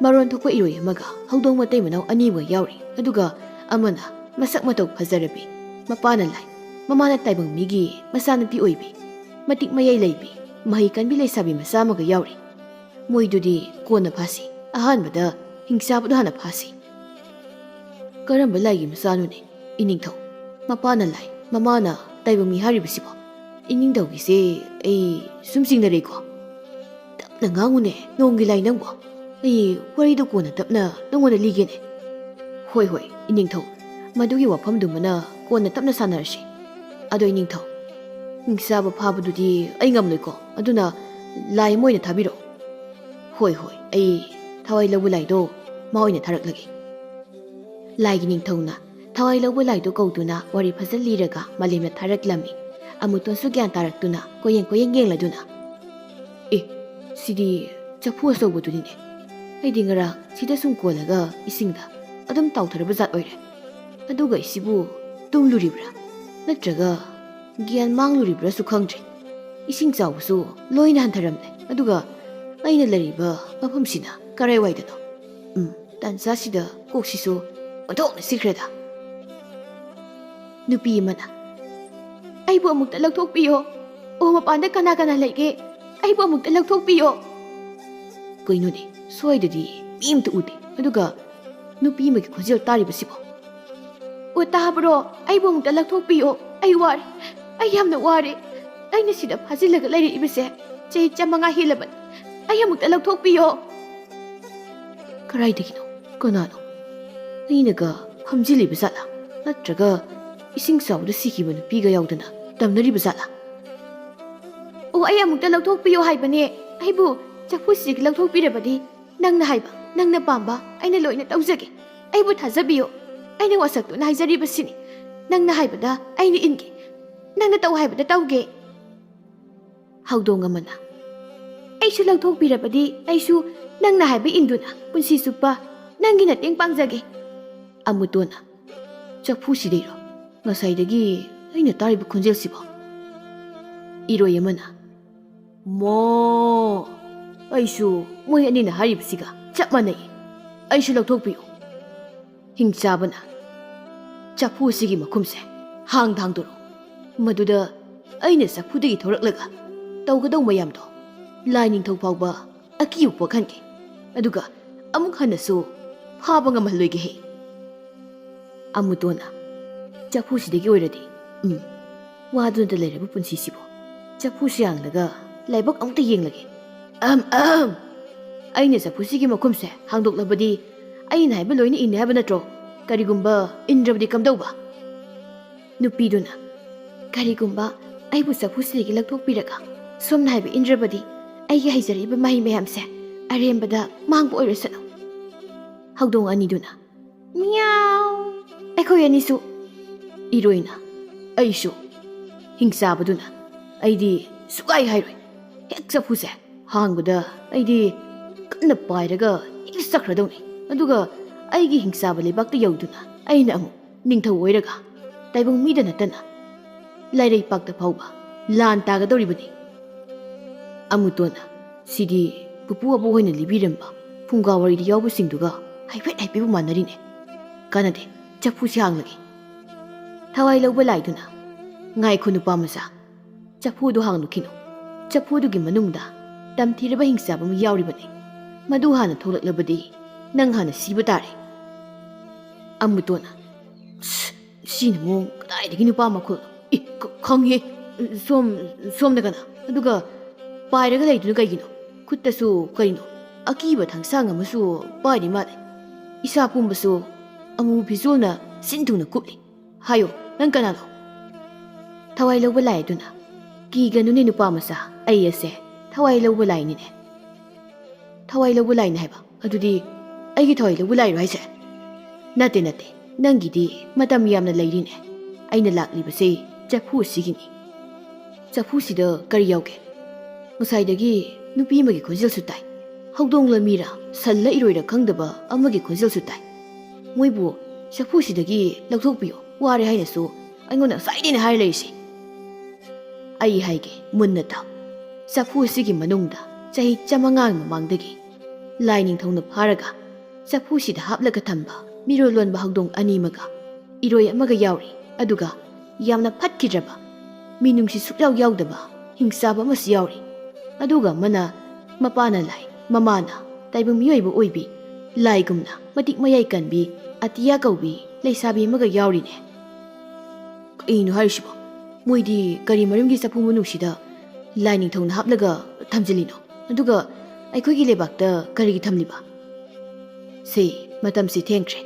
ꯃꯔꯣꯟ ꯊꯣꯛꯄ ꯏꯔꯣꯏ ꯑꯃꯒ ꯍꯧꯗꯣꯡ ꯃꯇꯩ ꯃꯅꯥꯎ ꯑꯅꯤ ꯑꯃꯒ ꯌꯥꯎꯔꯤ꯫ ꯑꯗꯨꯒ ꯑꯃꯅ ꯃꯁꯛ ꯃꯇꯧ ꯐꯖꯔꯕꯤ, ꯃꯄꯥꯅ ꯂꯥꯏ, ꯃꯃꯥꯅ ꯇꯥꯏꯕꯪ ꯃꯤꯒꯤ ꯃꯆꯥꯅꯨꯄꯤ ꯑꯣꯏꯕꯤ, ꯃꯇꯤꯛ ꯃꯌꯥꯏ ꯂꯩꯕꯤ, ꯃꯍꯩ ꯀꯟꯕꯤ ꯂꯩꯁꯥꯕꯤ ꯃꯆꯥ ꯑꯃꯒ ꯌꯥꯎꯔꯤ꯫ ꯃꯣꯏꯗꯨꯗꯤ ꯀꯣꯟꯅ ꯐꯥꯁꯤ, ꯑꯍꯥꯟꯕꯗ ꯍꯤꯡꯆꯥꯕꯗꯣ ꯍꯥꯟꯅ ꯐꯥꯁꯤ꯫ ꯀꯔꯝꯕ ꯂꯥꯏꯒꯤ ꯃꯆꯥꯅꯣꯅꯦ ꯏꯅꯤꯡꯊꯧ? ꯃꯄꯥꯅ ꯂꯥꯏ, ꯃꯃꯥꯅ ꯇꯥꯏꯕꯪ ꯃꯤ ꯍꯥꯏꯔꯤꯕꯁꯤꯕꯣ? ꯏꯅꯤꯡꯊꯧꯒꯤꯁꯦ ꯑꯩ ꯁꯨꯝ ꯆꯤꯡꯅꯔꯦꯀꯣ꯫ ꯇꯞꯅ ꯉꯥꯡꯉꯨꯅꯦ, ꯅꯣꯡꯒꯤ ꯂꯥꯏ ꯅꯪꯕꯣ꯫ ꯑꯩ ꯋꯥꯔꯤꯗꯨ ꯀꯣꯟꯅ ꯇꯞꯅ ꯅꯉꯣꯟꯗ ꯂꯤꯒꯦꯅꯦ꯫ ꯍꯣꯏ, ꯍꯣꯏ, ꯏꯅꯤꯡꯊꯧ, ꯃꯗꯨꯒꯤ ꯋꯥꯐꯝꯗꯨꯃꯅ ꯀꯣꯟꯅ ꯇꯞꯅ ꯁꯥꯟꯅꯔꯁꯤ꯫ ꯑꯗꯣ ꯏꯅꯤꯡꯊꯧ, ꯍꯤꯡꯆꯥꯕ ꯐꯥꯕꯗꯨꯗꯤ ꯑꯩ ꯉꯝꯂꯣꯏꯀꯣ, ꯑꯗꯨꯅ ꯂꯥꯏ ꯑꯃ ꯑꯣꯏꯅ ꯊꯥꯕꯤꯔꯛꯑꯣ꯫ ꯍꯣꯏ, ꯍꯣꯏ, ꯑꯩ ꯊꯋꯥꯏ ꯂꯧꯕ ꯂꯥꯏꯗꯣ ꯃꯥ ꯑꯣꯏꯅ ꯊꯥꯔꯛꯂꯒꯦ꯫ ꯂꯥꯏꯒꯤ ꯅꯤꯡꯊꯧꯅ ꯊꯋꯥꯏ ꯂꯧꯕ ꯂꯥꯏꯗꯨ ꯀꯧꯗꯨꯅ ꯋꯥꯔꯤ ꯐꯖ ꯂꯤꯔꯒ ꯃꯥꯂꯦꯝꯗ ꯊꯥꯔꯛꯂꯝꯃꯤ꯫ ꯑꯃꯨꯛꯇꯣꯟꯁꯨ ꯒ꯭ꯌꯥꯟ ꯇꯥꯔꯛꯇꯨꯅ ꯀꯣꯏꯌꯦꯡ ꯀꯣꯏꯌꯦꯡ ꯌꯦꯡꯂꯗꯨꯅ, "ꯑꯦ, ꯁꯤꯗꯤ ꯆꯐꯨ ꯑꯆꯧꯕꯗꯨꯅꯤꯅꯦ꯫ ꯑꯩꯗꯤ ꯉꯔꯥꯡ ꯁꯤꯗ ꯁꯨꯝ ꯀꯣꯜꯂꯒ ꯏꯁꯤꯡꯗ ꯑꯗꯨꯝ ꯇꯥꯎꯊꯔꯕ ꯖꯥꯠ ꯑꯣꯏꯔꯦ꯫ ꯑꯗꯨꯒ ꯑꯩꯁꯤꯕꯨ ꯇꯨꯝꯂꯨꯔꯤꯕ꯭ꯔꯥ? ꯅꯠꯇ꯭ꯔꯒ ꯒ꯭ꯌꯥꯟ ꯃꯥꯡꯂꯨꯔꯤꯕ꯭ꯔꯥꯁꯨ ꯈꯪꯗ꯭ꯔꯦ꯫ ꯏꯁꯤꯡ ꯆꯥꯎꯕꯁꯨ ꯂꯣꯏꯅ ꯍꯟꯊꯔꯝꯂꯦ꯫ ꯑꯗꯨꯒ ꯑꯩꯅ ꯂꯩꯔꯤꯕ ꯃꯐꯝꯁꯤꯅ ꯀꯔꯥꯏꯋꯥꯏꯗꯅꯣ? ꯎꯝ, ꯇꯥꯟꯖꯥꯁꯤꯗ ꯀꯣꯛꯁꯤꯁꯨ ꯑꯣꯟꯊꯣꯛꯅ ꯁꯤꯈ꯭ꯔꯦꯗ꯫ ꯅꯨꯄꯤ ꯑꯃꯅ, "ꯑꯩꯕꯨ ꯑꯃꯨꯛꯇ ꯂꯧꯊꯣꯛꯄꯤꯌꯣ꯫ ꯑꯣ, ꯃꯄꯥꯟꯗ ꯀꯅꯥ ꯀꯅꯥ ꯂꯩꯒꯦ? ꯑꯩꯕꯨ ꯑꯃꯨꯛꯇ ꯂꯧꯊꯣꯛꯄꯤꯌꯣ꯫" ꯀꯩꯅꯣꯅꯦ, ꯁ꯭ꯋꯥꯏꯗꯗꯤ ꯃꯤ ꯑꯃꯇ ꯎꯗꯦ꯫ ꯑꯗꯨꯒ ꯅꯨꯄꯤ ꯑꯃꯒꯤ ꯈꯣꯟꯖꯦꯜ ꯇꯥꯔꯤꯕꯁꯤꯕꯣ? "ꯑꯣ, ꯇꯥꯕ꯭ꯔꯣ? ꯑꯩꯕꯨ ꯑꯃꯨꯛꯇ ꯂꯧꯊꯣꯛꯄꯤꯌꯣ꯫ ꯑꯩ ꯋꯥꯔꯦ꯫ ꯑꯩ ꯌꯥꯝꯅ ꯋꯥꯔꯦ꯫ ꯑꯩꯅ ꯁꯤꯗ ꯐꯥꯖꯤꯜꯂꯒ ꯂꯩꯔꯛꯏꯕꯁꯦ ꯆꯍꯤ ꯆꯥꯃꯉꯥ ꯍꯦꯜꯂꯕꯅꯤ꯫ ꯑꯩ ꯑꯃꯨꯛꯇ ꯂꯧꯊꯣꯛꯄꯤꯌꯣ꯫" ꯀꯗꯥꯏꯗꯒꯤꯅꯣ? ꯀꯅꯥꯅꯣ? ꯑꯩꯅꯒ ꯐꯝꯖꯤꯜꯂꯤꯕ ꯖꯥꯠꯂꯥ? ꯅꯠꯇ꯭ꯔꯒ ꯏꯁꯤꯡ ꯆꯥꯎꯕꯗ ꯁꯤꯈꯤꯕ ꯅꯨꯄꯤꯒ ꯌꯥꯎꯗꯅ ꯇꯝꯅꯔꯤꯕ ꯖꯥꯠꯂꯥ? "ꯑꯣ, ꯑꯩ ꯑꯃꯨꯛꯇ ꯂꯧꯊꯣꯛꯄꯤꯌꯣ ꯍꯥꯏꯕꯅꯦ꯫ ꯑꯩꯕꯨ ꯆꯐꯨꯁꯤꯗꯒꯤ ꯂꯧꯊꯣꯛꯄꯤꯔꯕꯗꯤ ꯅꯪꯅ ꯍꯥꯏꯕ, ꯅꯪꯅ ꯄꯥꯝꯕ ꯑꯩꯅ ꯂꯣꯏꯅ ꯇꯧꯖꯒꯦ꯫ ꯑꯩꯕꯨ ꯊꯥꯖꯕꯤꯌꯣ꯫ ꯑꯩꯅ ꯋꯥꯁꯛꯇꯨꯅ ꯍꯥꯏꯖꯔꯤꯕꯁꯤꯅꯤ꯫ ꯅꯪꯅ ꯍꯥꯏꯕꯗ ꯑꯩꯅ ꯏꯟꯒꯦ꯫ ꯅꯪꯅ ꯇꯧ ꯍꯥꯏꯕꯗ ꯇꯧꯒꯦ꯫" ꯍꯧꯗꯣꯡ ꯑꯃꯅ, "ꯑꯩꯁꯨ ꯂꯧꯊꯣꯛꯄꯤꯔꯕꯗꯤ ꯑꯩꯁꯨ ꯅꯪꯅ ꯍꯥꯏꯕ ꯏꯟꯗꯨꯅ ꯄꯨꯟꯁꯤ ꯆꯨꯞꯄ ꯅꯪꯒꯤ ꯃꯇꯦꯡ ꯄꯥꯡꯖꯒꯦ꯫" ꯑꯃꯨꯇꯣꯟꯅ, "ꯆꯐꯨꯁꯤꯗꯩꯔꯣ ꯉꯁꯥꯏꯗꯒꯤ ꯑꯩꯅ ꯇꯥꯔꯤꯕ ꯈꯣꯟꯖꯦꯜꯁꯤꯕꯣ?" ꯏꯔꯣꯏ ꯑꯃꯅ, "ꯃꯣ, ꯑꯩꯁꯨ ꯃꯣꯏ ꯑꯅꯤꯅ ꯍꯥꯏꯔꯤꯕꯁꯤꯒ ꯆꯞ ꯃꯥꯟꯅꯩ꯫ ꯑꯩꯁꯨ ꯂꯧꯊꯣꯛꯄꯤꯌꯨ꯫" ꯍꯤꯡꯆꯥꯕꯅ, "ꯆꯐꯨ ꯑꯁꯤꯒꯤ ꯃꯈꯨꯝꯁꯦ ꯍꯥꯡꯗ ꯍꯥꯡꯗꯣꯔꯛꯎ꯫ ꯃꯗꯨꯗ ꯑꯩꯅ ꯆꯐꯨꯗꯒꯤ ꯊꯣꯔꯛꯂꯒ ꯇꯧꯒꯗꯧ ꯃꯌꯥꯝꯗꯣ ꯂꯥꯏ ꯅꯤꯡꯊꯧ ꯐꯥꯎꯕ ꯑꯀꯤꯕ ꯄꯣꯛꯍꯟꯒꯦ꯫ ꯑꯗꯨꯒ ꯑꯃꯨꯛ ꯍꯟꯅꯁꯨ ꯐꯥꯕ ꯉꯝꯍꯜꯂꯣꯏꯒꯦ ꯍꯦ꯫" ꯑꯃꯨꯇꯣꯟꯅ, "ꯆꯐꯨꯁꯤꯗꯒꯤ ꯑꯣꯏꯔꯗꯤ, ꯎꯝ, ꯋꯥꯗꯨꯅꯇ ꯂꯩꯔꯕ ꯄꯨꯟꯁꯤꯁꯤꯕꯨ ꯆꯐꯨꯁꯤ ꯍꯥꯡꯂꯒ ꯂꯥꯏꯕꯛ ꯑꯃꯨꯛꯇ ꯌꯦꯡꯂꯒꯦ꯫ ꯑꯍꯝ, ꯑꯍꯝ! ꯑꯩꯅ ꯆꯐꯨꯁꯤꯒꯤ ꯃꯈꯨꯝꯁꯦ ꯍꯥꯡꯗꯣꯛꯂꯕꯗꯤ ꯑꯩꯅ ꯍꯥꯏꯕ ꯂꯣꯏꯅ ꯏꯟꯅꯤ ꯍꯥꯏꯕ ꯅꯠꯇ꯭ꯔꯣ? ꯀꯔꯤꯒꯨꯝꯕ ꯏꯟꯗ꯭ꯔꯕꯗꯤ ꯀꯝꯗꯧꯕ?" ꯅꯨꯄꯤꯗꯨꯅ, "ꯀꯔꯤꯒꯨꯝꯕ ꯑꯩꯕꯨ ꯆꯐꯨꯁꯤꯗꯒꯤ ꯂꯧꯊꯣꯛꯄꯤꯔꯒ ꯁꯣꯝꯅ ꯍꯥꯏꯕ ꯏꯟꯗ꯭ꯔꯕꯗꯤ ꯑꯩꯒꯤ ꯍꯩꯖꯔꯛꯏꯕ ꯃꯍꯩ ꯃꯌꯥꯝꯁꯦ ꯑꯔꯦꯝꯕꯗ ꯃꯥꯡꯕ ꯑꯣꯏꯔꯁꯅꯨ꯫" ꯍꯧꯗꯣꯡ ꯑꯅꯤꯗꯨꯅ, "ꯃꯤꯌꯥꯎ!" "ꯑꯩꯈꯣꯏ ꯑꯅꯤꯁꯨ꯫" ꯏꯔꯣꯏꯅ, "ꯑꯩꯁꯨ꯫" ꯍꯤꯡꯆꯥꯕꯗꯨꯅ, "ꯑꯩꯗꯤ ꯁꯨꯛꯍꯥꯏ ꯍꯥꯏꯔꯣꯏ꯫ ꯍꯦꯛ ꯆꯐꯨꯁꯦ ꯍꯥꯡꯕꯗ ꯑꯩꯗꯤ ꯀꯟꯅ ꯄꯥꯏꯔꯒ ꯍꯦꯛ ꯆꯠꯈ꯭ꯔꯗꯧꯅꯤ꯫ ꯑꯗꯨꯒ ꯑꯩꯒꯤ ꯍꯤꯡꯆꯥꯕ ꯂꯩꯕꯥꯛꯇ ꯌꯧꯗꯨꯅ ꯑꯩꯅ ꯑꯃꯨꯛ ꯅꯤꯡꯊꯧ ꯑꯣꯏꯔꯒ ꯇꯥꯏꯕꯪ ꯃꯤꯗ ꯅꯠꯇꯅ ꯂꯥꯏꯔꯩꯄꯥꯛꯇ ꯐꯥꯎꯕ ꯂꯥꯟ ꯇꯥꯒꯗꯧꯔꯤꯕꯅꯤ꯫ ꯑꯃꯨꯇꯣꯟꯅ, "ꯁꯤꯗꯤ ꯄꯨꯄꯨ ꯑꯕꯣꯛ ꯍꯣꯏꯅ ꯂꯤꯕꯤꯔꯝꯕ ꯐꯨꯡꯒꯥ ꯋꯥꯔꯤꯗ ꯌꯥꯎꯕꯁꯤꯡꯗꯨꯒ ꯍꯥꯏꯐꯦꯠ ꯍꯥꯏꯐꯦꯠꯄꯨ ꯃꯥꯟꯅꯔꯤꯅꯦ꯫ ꯀꯥꯟꯅꯗꯦ, ꯆꯐꯨꯁꯤ ꯍꯥꯡꯂꯒꯦ꯫" ꯊꯋꯥꯏ ꯂꯧꯕ ꯂꯥꯏꯗꯨꯅ, "ꯉꯥꯏꯈꯣ ꯅꯨꯄꯥ ꯃꯆꯥ, ꯆꯐꯨꯗꯨ ꯍꯥꯡꯂꯨꯈꯤꯅꯨ꯫ ꯆꯐꯨꯗꯨꯒꯤ ꯃꯅꯨꯡꯗ ꯇꯝꯊꯤꯔꯕ ꯍꯤꯡꯆꯥꯕ ꯑꯃ ꯌꯥꯎꯔꯤꯕꯅꯤ꯫ ꯃꯗꯨ ꯍꯥꯟꯅ ꯊꯣꯛꯂꯛꯂꯕꯗꯤ ꯅꯪ ꯍꯥꯟꯅ ꯁꯤꯕ ꯇꯥꯔꯦ꯫" ꯑꯃꯨꯇꯣꯟꯅ, "ꯁ-, ꯁꯤꯅ ꯃꯑꯣꯡ ꯀꯗꯥꯏꯗꯒꯤ ꯅꯨꯄꯥ ꯃꯈꯣꯜ? ꯏ, ꯈ-, ꯈꯪꯉꯦ꯫ ꯁꯣꯝ, ꯁꯣꯝꯗ ꯀꯅꯥ? ꯑꯗꯨꯒ ꯄꯥꯏꯔꯒ ꯂꯩꯗꯨꯅ ꯀꯩꯒꯤꯅꯣ? ꯈꯨꯠꯇꯁꯨ ꯀꯩꯅꯣ? ꯑꯀꯤꯕ ꯊꯥꯡꯁꯥꯡ ꯑꯃꯁꯨ ꯄꯥꯏꯔꯤ ꯃꯥꯜꯂꯦ꯫ ꯏꯁꯥ ꯄꯨꯝꯕꯁꯨ ꯑꯃꯨ ꯐꯤꯖꯣꯜꯅ ꯁꯤꯟ ꯊꯨꯡꯅ ꯀꯨꯞꯂꯤ꯫ ꯍꯥꯏꯌꯣ, ꯅꯪ ꯀꯅꯥꯅꯣ?" ꯊꯋꯥꯏ ꯂꯧꯕ ꯂꯥꯏ ꯑꯗꯨꯅ, "ꯀꯤꯒꯅꯨꯅꯦ ꯅꯨꯄꯥ ꯃꯆꯥ, ꯑꯩ ꯑꯁꯦ ꯊꯋꯥꯏ ꯂꯧꯕ ꯂꯥꯏꯅꯤꯅꯦ꯫" "ꯊꯋꯥꯏ ꯂꯧꯕ ꯂꯥꯏꯅꯤ ꯍꯥꯏꯕ? ꯑꯗꯨꯗꯤ ꯑꯩꯒꯤ ꯊꯋꯥꯏ ꯂꯧꯕ ꯂꯥꯏꯔꯣ ꯍꯥꯏꯁꯦ?" "ꯅꯠꯇꯦ, ꯅꯠꯇꯦ, ꯅꯪꯒꯤꯗꯤ ꯃꯇꯝ ꯌꯥꯝꯅ ꯂꯩꯔꯤꯅꯦ꯫ ꯑꯩꯅ ꯂꯥꯛꯂꯤꯕꯁꯦ ꯆꯐꯨ ꯑꯁꯤꯒꯤꯅꯤ꯫" "ꯆꯐꯨꯁꯤꯗ ꯀꯔꯤ ꯌꯥꯎꯒꯦ?" "ꯉꯁꯥꯏꯗꯒꯤ ꯅꯨꯄꯤ ꯑꯃꯒꯤ ꯈꯣꯟꯖꯦꯜꯁꯨ ꯇꯥꯏ꯫ ꯍꯧꯗꯣꯡꯂ ꯃꯤꯔ, ꯁꯜꯂ ꯏꯔꯣꯏꯔ ꯈꯪꯗꯕ ꯑꯃꯒꯤ ꯈꯣꯟꯖꯦꯜꯁꯨ ꯇꯥꯏ꯫ ꯃꯣꯏꯕꯨ ꯆꯐꯨꯁꯤꯗꯒꯤ ꯂꯧꯊꯣꯛꯄꯤꯌꯣ, ꯋꯥꯔꯦ ꯍꯥꯏꯅꯁꯨ ꯑꯩꯉꯣꯟꯗ ꯉꯁꯥꯏꯗꯩꯅ ꯍꯥꯏꯔ ꯂꯩꯔꯤꯁꯤ꯫" "ꯑꯩ ꯍꯥꯏꯒꯦ ꯃꯨꯟꯅ ꯇꯥꯎ꯫ ꯆꯐꯨ ꯑꯁꯤꯒꯤ ꯃꯅꯨꯡꯗ ꯆꯍꯤ ꯆꯥꯃꯉꯥꯒꯤ ꯃꯃꯥꯡꯗꯒꯤ ꯂꯥꯏ ꯅꯤꯡꯊꯧꯅ ꯐꯥꯔꯒ ꯆꯐꯨꯁꯤꯗ ꯍꯥꯞꯂꯒ ꯊꯝꯕ ꯃꯤꯔꯣꯜ ꯂꯣꯟꯕ ꯍꯧꯗꯣꯡ ꯑꯅꯤꯃꯒ ꯏꯔꯣꯏ ꯑꯃꯒ ꯌꯥꯎꯔꯤ꯫ ꯑꯗꯨꯒ ꯌꯥꯝꯅ ꯐꯠꯈꯤꯗ꯭ꯔꯕ, ꯃꯤꯅꯨꯡꯁꯤ ꯁꯨꯛꯌꯥꯎ ꯌꯥꯎꯗꯕ ꯍꯤꯡꯆꯥꯕ ꯑꯃꯁꯨ ꯌꯥꯎꯔꯤ꯫ ꯑꯗꯨꯒ ꯑꯃꯅ ꯃꯄꯥꯅ ꯂꯥꯏ, ꯃꯃꯥꯅ ꯇꯥꯏꯕꯪ ꯃꯤꯑꯣꯏꯕ ꯑꯣꯏꯕꯤ, ꯂꯥꯏꯒꯨꯝꯅ ꯃꯇꯤꯛ ꯃꯌꯥꯏ ꯀꯟꯕꯤ ꯑꯇꯤꯌꯥ ꯀꯧꯕꯤ ꯂꯩꯁꯥꯕꯤ ꯑꯃꯒ ꯌꯥꯎꯔꯤꯅꯦ꯫" "ꯀꯩꯅꯣ ꯍꯥꯏꯔꯤꯁꯤꯕꯣ? ꯃꯣꯏꯗꯤ ꯀꯔꯤ ꯃꯔꯝꯒꯤ ꯆꯐꯨ ꯃꯅꯨꯡꯁꯤꯗ ꯂꯥꯏ ꯅꯤꯡꯊꯧꯅ ꯍꯥꯞꯂꯒ ꯊꯝꯖꯤꯜꯂꯤꯅꯣ? ꯑꯗꯨꯒ ꯑꯩꯈꯣꯏꯒꯤ ꯂꯩꯕꯥꯛꯇ ꯀꯔꯤꯒꯤ ꯊꯝꯂꯤꯕ?" "ꯁꯦ, ꯃꯇꯝꯁꯤ ꯊꯦꯡꯈ꯭ꯔꯦ꯫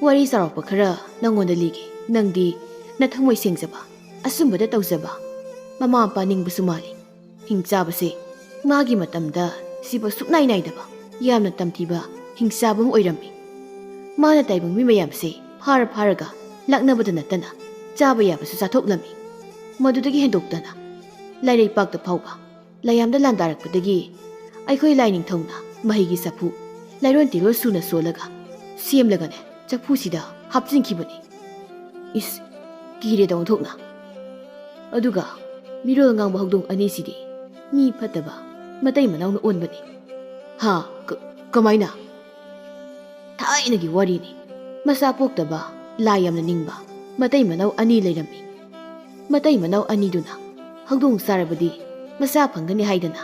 ꯋꯥꯔꯤ ꯆꯥꯎꯔꯥꯛꯄ ꯈꯔ ꯅꯪꯉꯣꯟꯗ ꯂꯤꯒꯦ꯫ ꯅꯪꯗꯤ ꯅꯊꯃꯣꯏ ꯁꯦꯡꯖꯕ, ꯑꯆꯨꯝꯕꯗ ꯇꯧꯖꯕ, ꯃꯃꯥ ꯃꯄꯥ ꯅꯤꯡꯕꯁꯨ ꯃꯥꯜꯂꯤ꯫ ꯍꯤꯡꯆꯥꯕꯁꯦ ꯃꯥꯒꯤ ꯃꯇꯝꯗ ꯁꯤꯕ ꯁꯨꯛꯅꯥꯏ ꯅꯥꯏꯗꯕ, ꯌꯥꯝꯅ ꯇꯝꯊꯤꯕ ꯍꯤꯡꯆꯥꯕ ꯑꯃ ꯑꯣꯏꯔꯝꯃꯤ꯫ ꯃꯥꯅ ꯇꯥꯏꯕꯪ ꯃꯤ ꯃꯌꯥꯝꯁꯦ ꯐꯥꯔ ꯐꯥꯔꯒ ꯂꯥꯛꯅꯕꯗ ꯅꯠꯇꯅ ꯆꯥꯕ ꯌꯥꯕꯁꯨ ꯆꯥꯊꯣꯛꯂꯝꯃꯤ꯫ ꯃꯗꯨꯗꯒꯤ ꯍꯦꯟꯗꯣꯛꯇꯅ ꯂꯥꯏꯔꯩꯄꯥꯛꯇ ꯐꯥꯎꯕ ꯂꯥꯏꯌꯥꯝꯗ ꯂꯥꯟꯗꯥꯔꯛꯄꯗꯒꯤ ꯑꯩꯈꯣꯏ ꯂꯥꯏꯅꯤꯡꯊꯧꯅ ꯃꯍꯩꯒꯤ ꯆꯐꯨ ꯂꯥꯏꯔꯣꯟ ꯇꯤꯔꯣꯜ ꯁꯨꯅ ꯁꯣꯜꯂꯒ ꯁꯦꯝꯂꯒꯅꯦ ꯆꯐꯨꯁꯤꯗ ꯍꯥꯞꯆꯤꯟꯈꯤꯕꯅꯤ꯫ ꯏꯁ, ꯀꯤꯔꯦꯗ ꯑꯣꯟꯊꯣꯛꯅ꯫ ꯑꯗꯨꯒ ꯃꯤꯔꯣꯜ ꯉꯥꯡꯕ ꯍꯧꯗꯣꯡ ꯑꯅꯤꯁꯤꯗꯤ ꯃꯤ ꯐꯠꯇꯕ ꯃꯇꯩ ꯃꯅꯥꯎꯅ ꯑꯣꯟꯕꯅꯤ꯫ ꯍꯥ? ꯀ-, ꯀꯃꯥꯏꯅ? ꯊꯥꯏꯅꯒꯤ ꯋꯥꯔꯤꯅꯤ꯫ ꯃꯆꯥ ꯄꯣꯛꯇꯕ, ꯂꯥꯏ ꯌꯥꯝꯅ ꯅꯤꯡꯕ ꯃꯇꯩ ꯃꯅꯥꯎ ꯑꯅꯤ ꯂꯩꯔꯝꯃꯤ꯫ ꯃꯇꯩ ꯃꯅꯥꯎ ꯑꯅꯤꯗꯨꯅ ꯍꯧꯗꯣꯡ ꯆꯥꯔꯕꯗꯤ ꯃꯆꯥ ꯐꯪꯒꯅꯤ ꯍꯥꯏꯗꯅ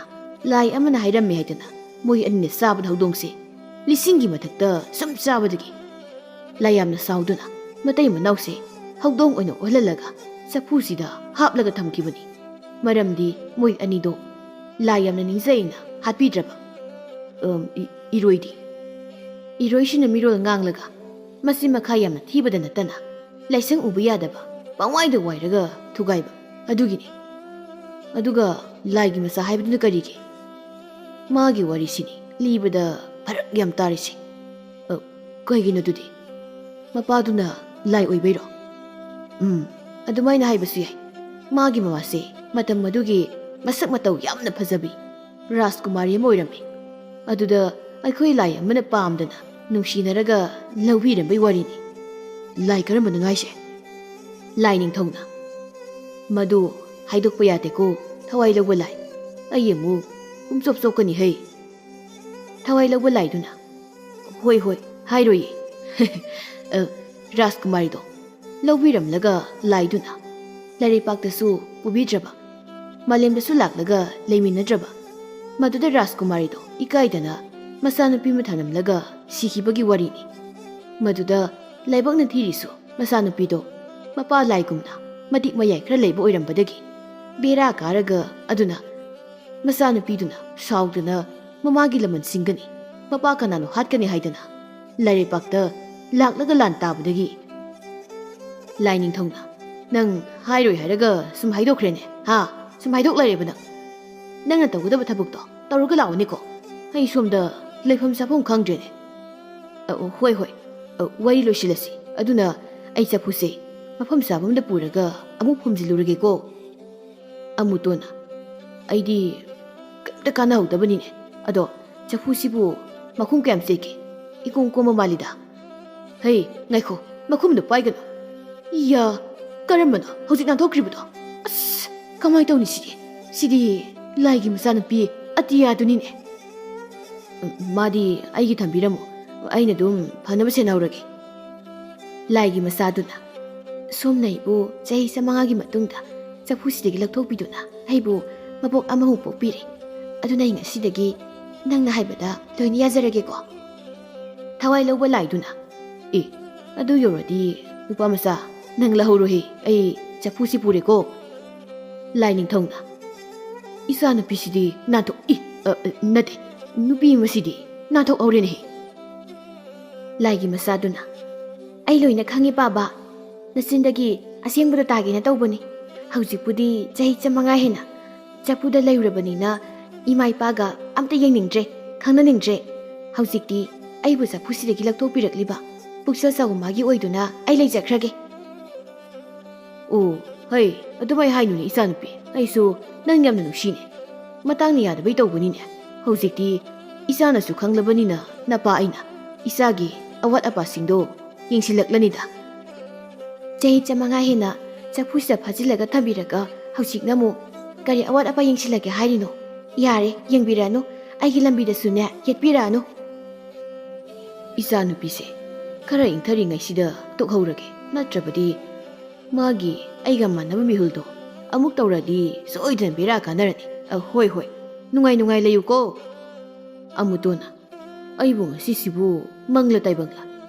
ꯂꯥꯏ ꯑꯃꯅ ꯍꯥꯏꯔꯝꯃꯤ ꯍꯥꯏꯗꯅ ꯃꯣꯏ ꯑꯅꯤꯅ ꯆꯥꯕꯗ ꯍꯧꯗꯣꯡꯁꯦ ꯂꯤꯁꯤꯡꯒꯤ ꯃꯊꯛꯇ ꯁꯨꯝ ꯆꯥꯕꯗꯒꯤ ꯂꯥꯏ ꯌꯥꯝꯅ ꯁꯥꯎꯗꯨꯅ ꯃꯇꯩ ꯃꯅꯥꯎꯁꯦ ꯍꯧꯗꯣꯡ ꯑꯣꯏꯅ ꯑꯣꯜꯍꯜꯂꯒ ꯆꯐꯨꯁꯤꯗ ꯍꯥꯞꯂꯒ ꯊꯝꯈꯤꯕꯅꯤ꯫ ꯃꯔꯝꯗꯤ ꯃꯣꯏ ꯑꯅꯤꯗꯣ ꯂꯥꯏ ꯌꯥꯝꯅ ꯅꯤꯡꯖꯩꯅ ꯍꯥꯠꯄꯤꯗ꯭ꯔꯕ꯫ ꯑꯝ, ꯏ-, ꯏꯔꯣꯏꯗꯤ꯫ ꯏꯔꯣꯏꯁꯤꯅ ꯃꯤꯔꯣꯜ ꯉꯥꯡꯂꯒ ꯃꯆꯤꯟ ꯃꯈꯥ ꯌꯥꯝꯅ ꯊꯤꯕꯗ ꯅꯠꯇꯅ ꯂꯥꯏꯁꯪ ꯎꯕ ꯌꯥꯗꯕ, ꯄꯪꯋꯥꯏꯗ ꯋꯥꯏꯔꯒ ꯊꯨꯒꯥꯏꯕ ꯑꯗꯨꯒꯤꯅꯤ꯫ ꯑꯗꯨꯒ ꯂꯥꯏꯒꯤ ꯃꯆꯥ ꯍꯥꯏꯕꯗꯨꯅ ꯀꯔꯤꯒꯤ? ꯃꯥꯒꯤ ꯋꯥꯔꯤꯁꯤꯅꯤ ꯂꯤꯕꯗ ꯐꯔꯛ ꯌꯥꯝ ꯇꯥꯔꯤꯁꯦ꯫ ꯑ, ꯀꯩꯒꯤꯅꯣ ꯑꯗꯨꯗꯤ? ꯃꯄꯥꯗꯨꯅ ꯂꯥꯏ ꯑꯣꯏꯕꯩꯔꯣ? ꯎꯝ, ꯑꯗꯨꯃꯥꯏꯅ ꯍꯥꯏꯕꯁꯨ ꯌꯥꯏ꯫ ꯃꯥꯒꯤ ꯃꯃꯥꯁꯦ ꯃꯇꯝ ꯑꯗꯨꯒꯤ ꯃꯁꯛ ꯃꯇꯧ ꯌꯥꯝꯅ ꯐꯖꯕꯤ ꯔꯥꯖꯀꯨꯃꯥꯔꯤ ꯑꯃ ꯑꯣꯏꯔꯝꯃꯤ꯫ ꯑꯗꯨꯗ ꯑꯩꯈꯣꯏ ꯂꯥꯏ ꯑꯃꯅ ꯄꯥꯝꯗꯅ ꯅꯨꯡꯁꯤꯅꯔꯒ ꯂꯧꯕꯤꯔꯝꯕꯩ ꯋꯥꯔꯤꯅꯤ꯫ ꯂꯥꯏ ꯀꯔꯝꯕꯅꯣ ꯍꯥꯏꯁꯦ? ꯂꯥꯏ ꯅꯤꯡꯊꯧꯅ꯫ ꯃꯗꯨ ꯍꯥꯏꯗꯣꯛꯄ ꯌꯥꯗꯦꯀꯣ, ꯊꯋꯥꯏ ꯂꯧꯕ ꯂꯥꯏ꯫ ꯑꯩ ꯑꯃꯨꯛ ꯄꯨꯝꯆꯣꯞ ꯆꯣꯞꯀꯅꯤ ꯍꯩ꯫ ꯊꯋꯥꯏ ꯂꯧꯕ ꯂꯥꯏꯗꯨꯅ꯫ ꯍꯣꯏ, ꯍꯣꯏ, ꯍꯥꯏꯔꯣꯏꯌꯦ꯫ ꯑ, ꯔꯥꯖꯀꯨꯃꯥꯔꯤꯗꯣ ꯂꯧꯕꯤꯔꯝꯂꯒ ꯂꯥꯏꯗꯨꯅ ꯂꯥꯏꯔꯩꯄꯥꯛꯇꯁꯨ ꯄꯨꯕꯤꯗ꯭ꯔꯕ, ꯃꯥꯂꯦꯝꯗꯁꯨ ꯂꯥꯛꯂꯒ ꯂꯩꯃꯤꯟꯅꯗ꯭ꯔꯕ꯫ ꯃꯗꯨꯗ ꯔꯥꯖꯀꯨꯃꯥꯔꯤꯗꯣ ꯏꯀꯥꯏꯗꯅ ꯃꯆꯥꯅꯨꯄꯤ ꯑꯃ ꯊꯅꯝꯂꯒ ꯁꯤꯈꯤꯕꯒꯤ ꯋꯥꯔꯤꯅꯤ꯫ ꯃꯗꯨꯗ ꯂꯥꯏꯕꯛꯅ ꯊꯤꯔꯤꯁꯨ ꯃꯆꯥꯅꯨꯄꯤꯗꯣ ꯃꯄꯥ ꯂꯥꯏꯒꯨꯝꯅ ꯃꯇꯤꯛ ꯃꯌꯥꯏ ꯈꯔ ꯂꯩꯕ ꯑꯣꯏꯔꯝꯕꯗꯒꯤ ꯕꯦꯔꯥ ꯀꯥꯔꯒ ꯑꯗꯨꯅ ꯃꯆꯥꯅꯨꯄꯤꯗꯨꯅ ꯁꯥꯎꯗꯅ ꯃꯃꯥꯒꯤ ꯂꯃꯟ ꯁꯤꯡꯒꯅꯤ, ꯃꯄꯥ ꯀꯅꯥꯅꯣ ꯍꯥꯠꯀꯅꯤ ꯍꯥꯏꯗꯅ ꯂꯥꯏꯔꯩꯄꯥꯛꯇ ꯂꯥꯛꯂꯒ ꯂꯥꯟ ꯇꯥꯕꯗꯒꯤ ꯂꯥꯏ ꯅꯤꯡꯊꯧꯅ, "ꯅꯪ ꯍꯥꯏꯔꯣꯏ ꯍꯥꯏꯔꯒ ꯁꯨꯝ ꯍꯥꯏꯗꯣꯛꯈ꯭ꯔꯦꯅꯦ, ꯍꯥ? ꯁꯨꯝ ꯍꯥꯏꯗꯣꯛ ꯂꯩꯔꯦꯕ ꯅꯪ꯫ ꯅꯪꯅ ꯇꯧꯒꯗꯕ ꯊꯕꯛꯇꯣ ꯇꯧꯔꯒ ꯂꯥꯛꯑꯣꯅꯦꯀꯣ꯫ ꯑꯩ ꯁꯣꯝꯗ ꯂꯩꯐꯝ ꯆꯥꯐꯝ ꯈꯪꯗ꯭ꯔꯦꯅꯦ꯫" "ꯑ, ꯍꯣꯏ, ꯍꯣꯏ꯫ ꯑ, ꯋꯥꯔꯤ ꯂꯣꯏꯁꯤꯜꯂꯁꯤ꯫ ꯑꯗꯨꯅ ꯑꯩ ꯆꯐꯨꯁꯦ ꯃꯐꯝ ꯆꯥꯕ ꯑꯃꯗ ꯄꯨꯔꯒ ꯑꯃꯨꯛ ꯐꯨꯝꯖꯤꯜꯂꯨꯔꯒꯦꯀꯣ꯫" ꯑꯃꯨꯇꯣꯟꯅ, ꯑꯩꯗꯤ ꯀꯩꯝꯇ ꯀꯥꯟꯅꯍꯧꯗꯕꯅꯤꯅꯦ꯫ ꯑꯗꯣ ꯆꯐꯨꯁꯤꯕꯨ ꯃꯈꯨꯝ ꯀꯌꯥꯝ ꯆꯦꯠꯀꯦ? ꯏꯀꯣꯝ ꯀꯣꯝꯕ ꯃꯥꯜꯂꯤꯗ꯫ ꯍꯩ, ꯉꯥꯏꯈꯣ, ꯃꯈꯨꯝꯗꯣ ꯄꯥꯏꯒꯅꯨ꯫ ꯏꯌꯥ, ꯀꯔꯝꯕꯅꯣ ꯍꯧꯖꯤꯛ ꯅꯥꯟꯊꯣꯛꯈ꯭ꯔꯤꯕꯗꯣ? ꯑꯁ, ꯀꯃꯥꯏ ꯇꯧꯅꯤ ꯁꯤꯗꯤ? ꯁꯤꯗꯤ ꯂꯥꯏꯒꯤ ꯃꯆꯥꯅꯨꯄꯤ ꯑꯇꯤꯌꯥꯗꯨꯅꯤꯅꯦ꯫ ꯎꯝ, ꯃꯥꯗꯤ ꯑꯩꯒꯤ ꯊꯝꯕꯤꯔꯝꯃꯣ, ꯑꯩꯅ ꯑꯗꯨꯝ ꯐꯅꯕ ꯁꯦꯟꯅꯍꯧꯔꯒꯦ꯫ ꯂꯥꯏꯒꯤ ꯃꯆꯥꯗꯨꯅ, "ꯁꯣꯝꯅ ꯑꯩꯕꯨ ꯆꯍꯤ ꯆꯥꯃꯉꯥꯒꯤ ꯃꯇꯨꯡꯗ ꯆꯐꯨꯁꯤꯗꯒꯤ ꯂꯧꯊꯣꯛꯄꯤꯗꯨꯅ ꯑꯩꯕꯨ ꯃꯄꯣꯛ ꯑꯃꯃꯨꯛ ꯄꯣꯛꯄꯤꯔꯦ꯫ ꯑꯗꯨꯅ ꯑꯩ ꯉꯁꯤꯗꯒꯤ ꯅꯪꯅ ꯍꯥꯏꯕꯗ ꯂꯣꯏꯅ ꯌꯥꯖꯔꯒꯦꯀꯣ?" ꯊꯋꯥꯏ ꯂꯧꯕ ꯂꯥꯏꯗꯨꯅ, "ꯑꯦ, ꯑꯗꯨ ꯌꯧꯔꯗꯤ ꯅꯨꯄꯥ ꯃꯆꯥ, ꯅꯪ ꯂꯧꯍꯧꯔꯣꯍꯦ, ꯑꯩ ꯆꯐꯨꯁꯤ ꯄꯨꯔꯦꯀꯣ꯫" ꯂꯥꯏ ꯅꯤꯡꯊꯧꯅ, "ꯏꯆꯥ ꯅꯨꯄꯤꯁꯤꯗꯤ ꯅꯥꯟꯊꯣꯛ-, ꯏ, ꯑ, ꯑ, ꯅꯠꯇꯦ, ꯅꯨꯄꯤ ꯃꯁꯤꯗꯤ ꯅꯥꯟꯊꯣꯛꯍꯧꯔꯦꯅꯦꯍꯦ꯫" ꯂꯥꯏꯒꯤ ꯃꯆꯥꯗꯨꯅ, "ꯑꯩ ꯂꯣꯏꯅ ꯈꯪꯉꯤ ꯄꯥꯕ, ꯅꯆꯤꯟꯗꯒꯤ ꯑꯁꯦꯡꯕꯗꯣ ꯇꯥꯒꯦꯅ ꯇꯧꯕꯅꯤ꯫ ꯍꯧꯖꯤꯛꯄꯨꯗꯤ ꯆꯍꯤ ꯆꯥꯃꯉꯥ ꯍꯦꯟꯅ ꯆꯐꯨꯗ ꯂꯩꯔꯨꯔꯕꯅꯤꯅ ꯏꯃꯥ ꯏꯄꯥꯒ ꯑꯝꯇ ꯌꯦꯡꯅꯤꯡꯗ꯭ꯔꯦ, ꯈꯪꯅꯅꯤꯡꯗ꯭ꯔꯦ꯫ ꯍꯧꯖꯤꯛꯇꯤ ꯑꯩꯕꯨ ꯆꯐꯨꯁꯤꯗꯒꯤ ꯂꯧꯊꯣꯛꯄꯤꯔꯛꯂꯤꯕ ꯄꯨꯛꯆꯦꯜ ꯆꯥꯎꯕ ꯃꯥꯒꯤ ꯑꯣꯏꯗꯨꯅ ꯑꯩ ꯂꯩꯖꯈ꯭ꯔꯒꯦ꯫" "ꯑꯣ, ꯍꯩ, ꯑꯗꯨꯃꯥꯏ ꯍꯥꯏꯅꯨꯅꯦ ꯏꯆꯥꯅꯨꯄꯤ, ꯑꯩꯁꯨ ꯅꯪ ꯌꯥꯝꯅ ꯅꯨꯡꯁꯤꯅꯦ꯫ ꯃꯇꯥꯡꯅ ꯌꯥꯗꯕꯩ ꯇꯧꯕꯅꯤꯅꯦ꯫ ꯍꯧꯖꯤꯛꯇꯤ ꯏꯆꯥꯅꯁꯨ ꯈꯪꯂꯕꯅꯤꯅ ꯅꯄꯥ ꯑꯩꯅ ꯏꯆꯥꯒꯤ ꯑꯋꯥꯠ ꯑꯄꯥꯁꯤꯡꯗꯣ ꯌꯦꯡꯁꯤꯜꯂꯛꯂꯅꯤꯗ꯫ ꯆꯍꯤ ꯆꯥꯃꯉꯥ ꯍꯦꯟꯅ ꯆꯐꯨꯁꯤꯗ ꯐꯥꯖꯤꯜꯂꯒ ꯊꯝꯕꯤꯔꯒ ꯍꯧꯖꯤꯛꯅ ꯑꯃꯨꯛ ꯀꯔꯤ ꯑꯋꯥꯠ ꯑꯄꯥ ꯌꯦꯡꯁꯤꯜꯂꯒꯦ ꯍꯥꯏꯔꯤꯅꯣ? ꯌꯥꯔꯦ, ꯌꯦꯡꯕꯤꯔꯛꯑꯅꯨ, ꯑꯩꯒꯤ ꯂꯝꯕꯤꯗꯁꯨꯅꯦ ꯌꯦꯠꯄꯤꯔꯛꯑꯅꯨ꯫" ꯏꯆꯥꯅꯨꯄꯤꯁꯦ ꯈꯔ ꯏꯪꯊꯔꯤꯉꯩꯁꯤꯗ ꯇꯣꯛꯍꯧꯔꯒꯦ, ꯅꯠꯇ꯭ꯔꯕꯗꯤ ꯃꯥꯒꯤ ꯑꯩꯒ ꯃꯥꯟꯅꯕ ꯃꯤꯍꯨꯜꯗꯣ ꯑꯃꯨꯛ ꯇꯧꯔꯗꯤ ꯁꯣꯏꯗꯅ ꯕꯦꯔꯥ ꯀꯥꯟꯅꯔꯅꯤ꯫ ꯑ, ꯍꯣꯏ, ꯍꯣꯏ, ꯅꯨꯡꯉꯥꯏ ꯅꯨꯡꯉꯥꯏ ꯂꯩꯌꯨꯀꯣ꯫ ꯑꯃꯨꯇꯣꯟꯅ, "ꯑꯩꯕꯨ ꯉꯁꯤꯁꯤꯕꯨ ꯃꯪꯂ ꯇꯥꯏꯕꯪꯂ?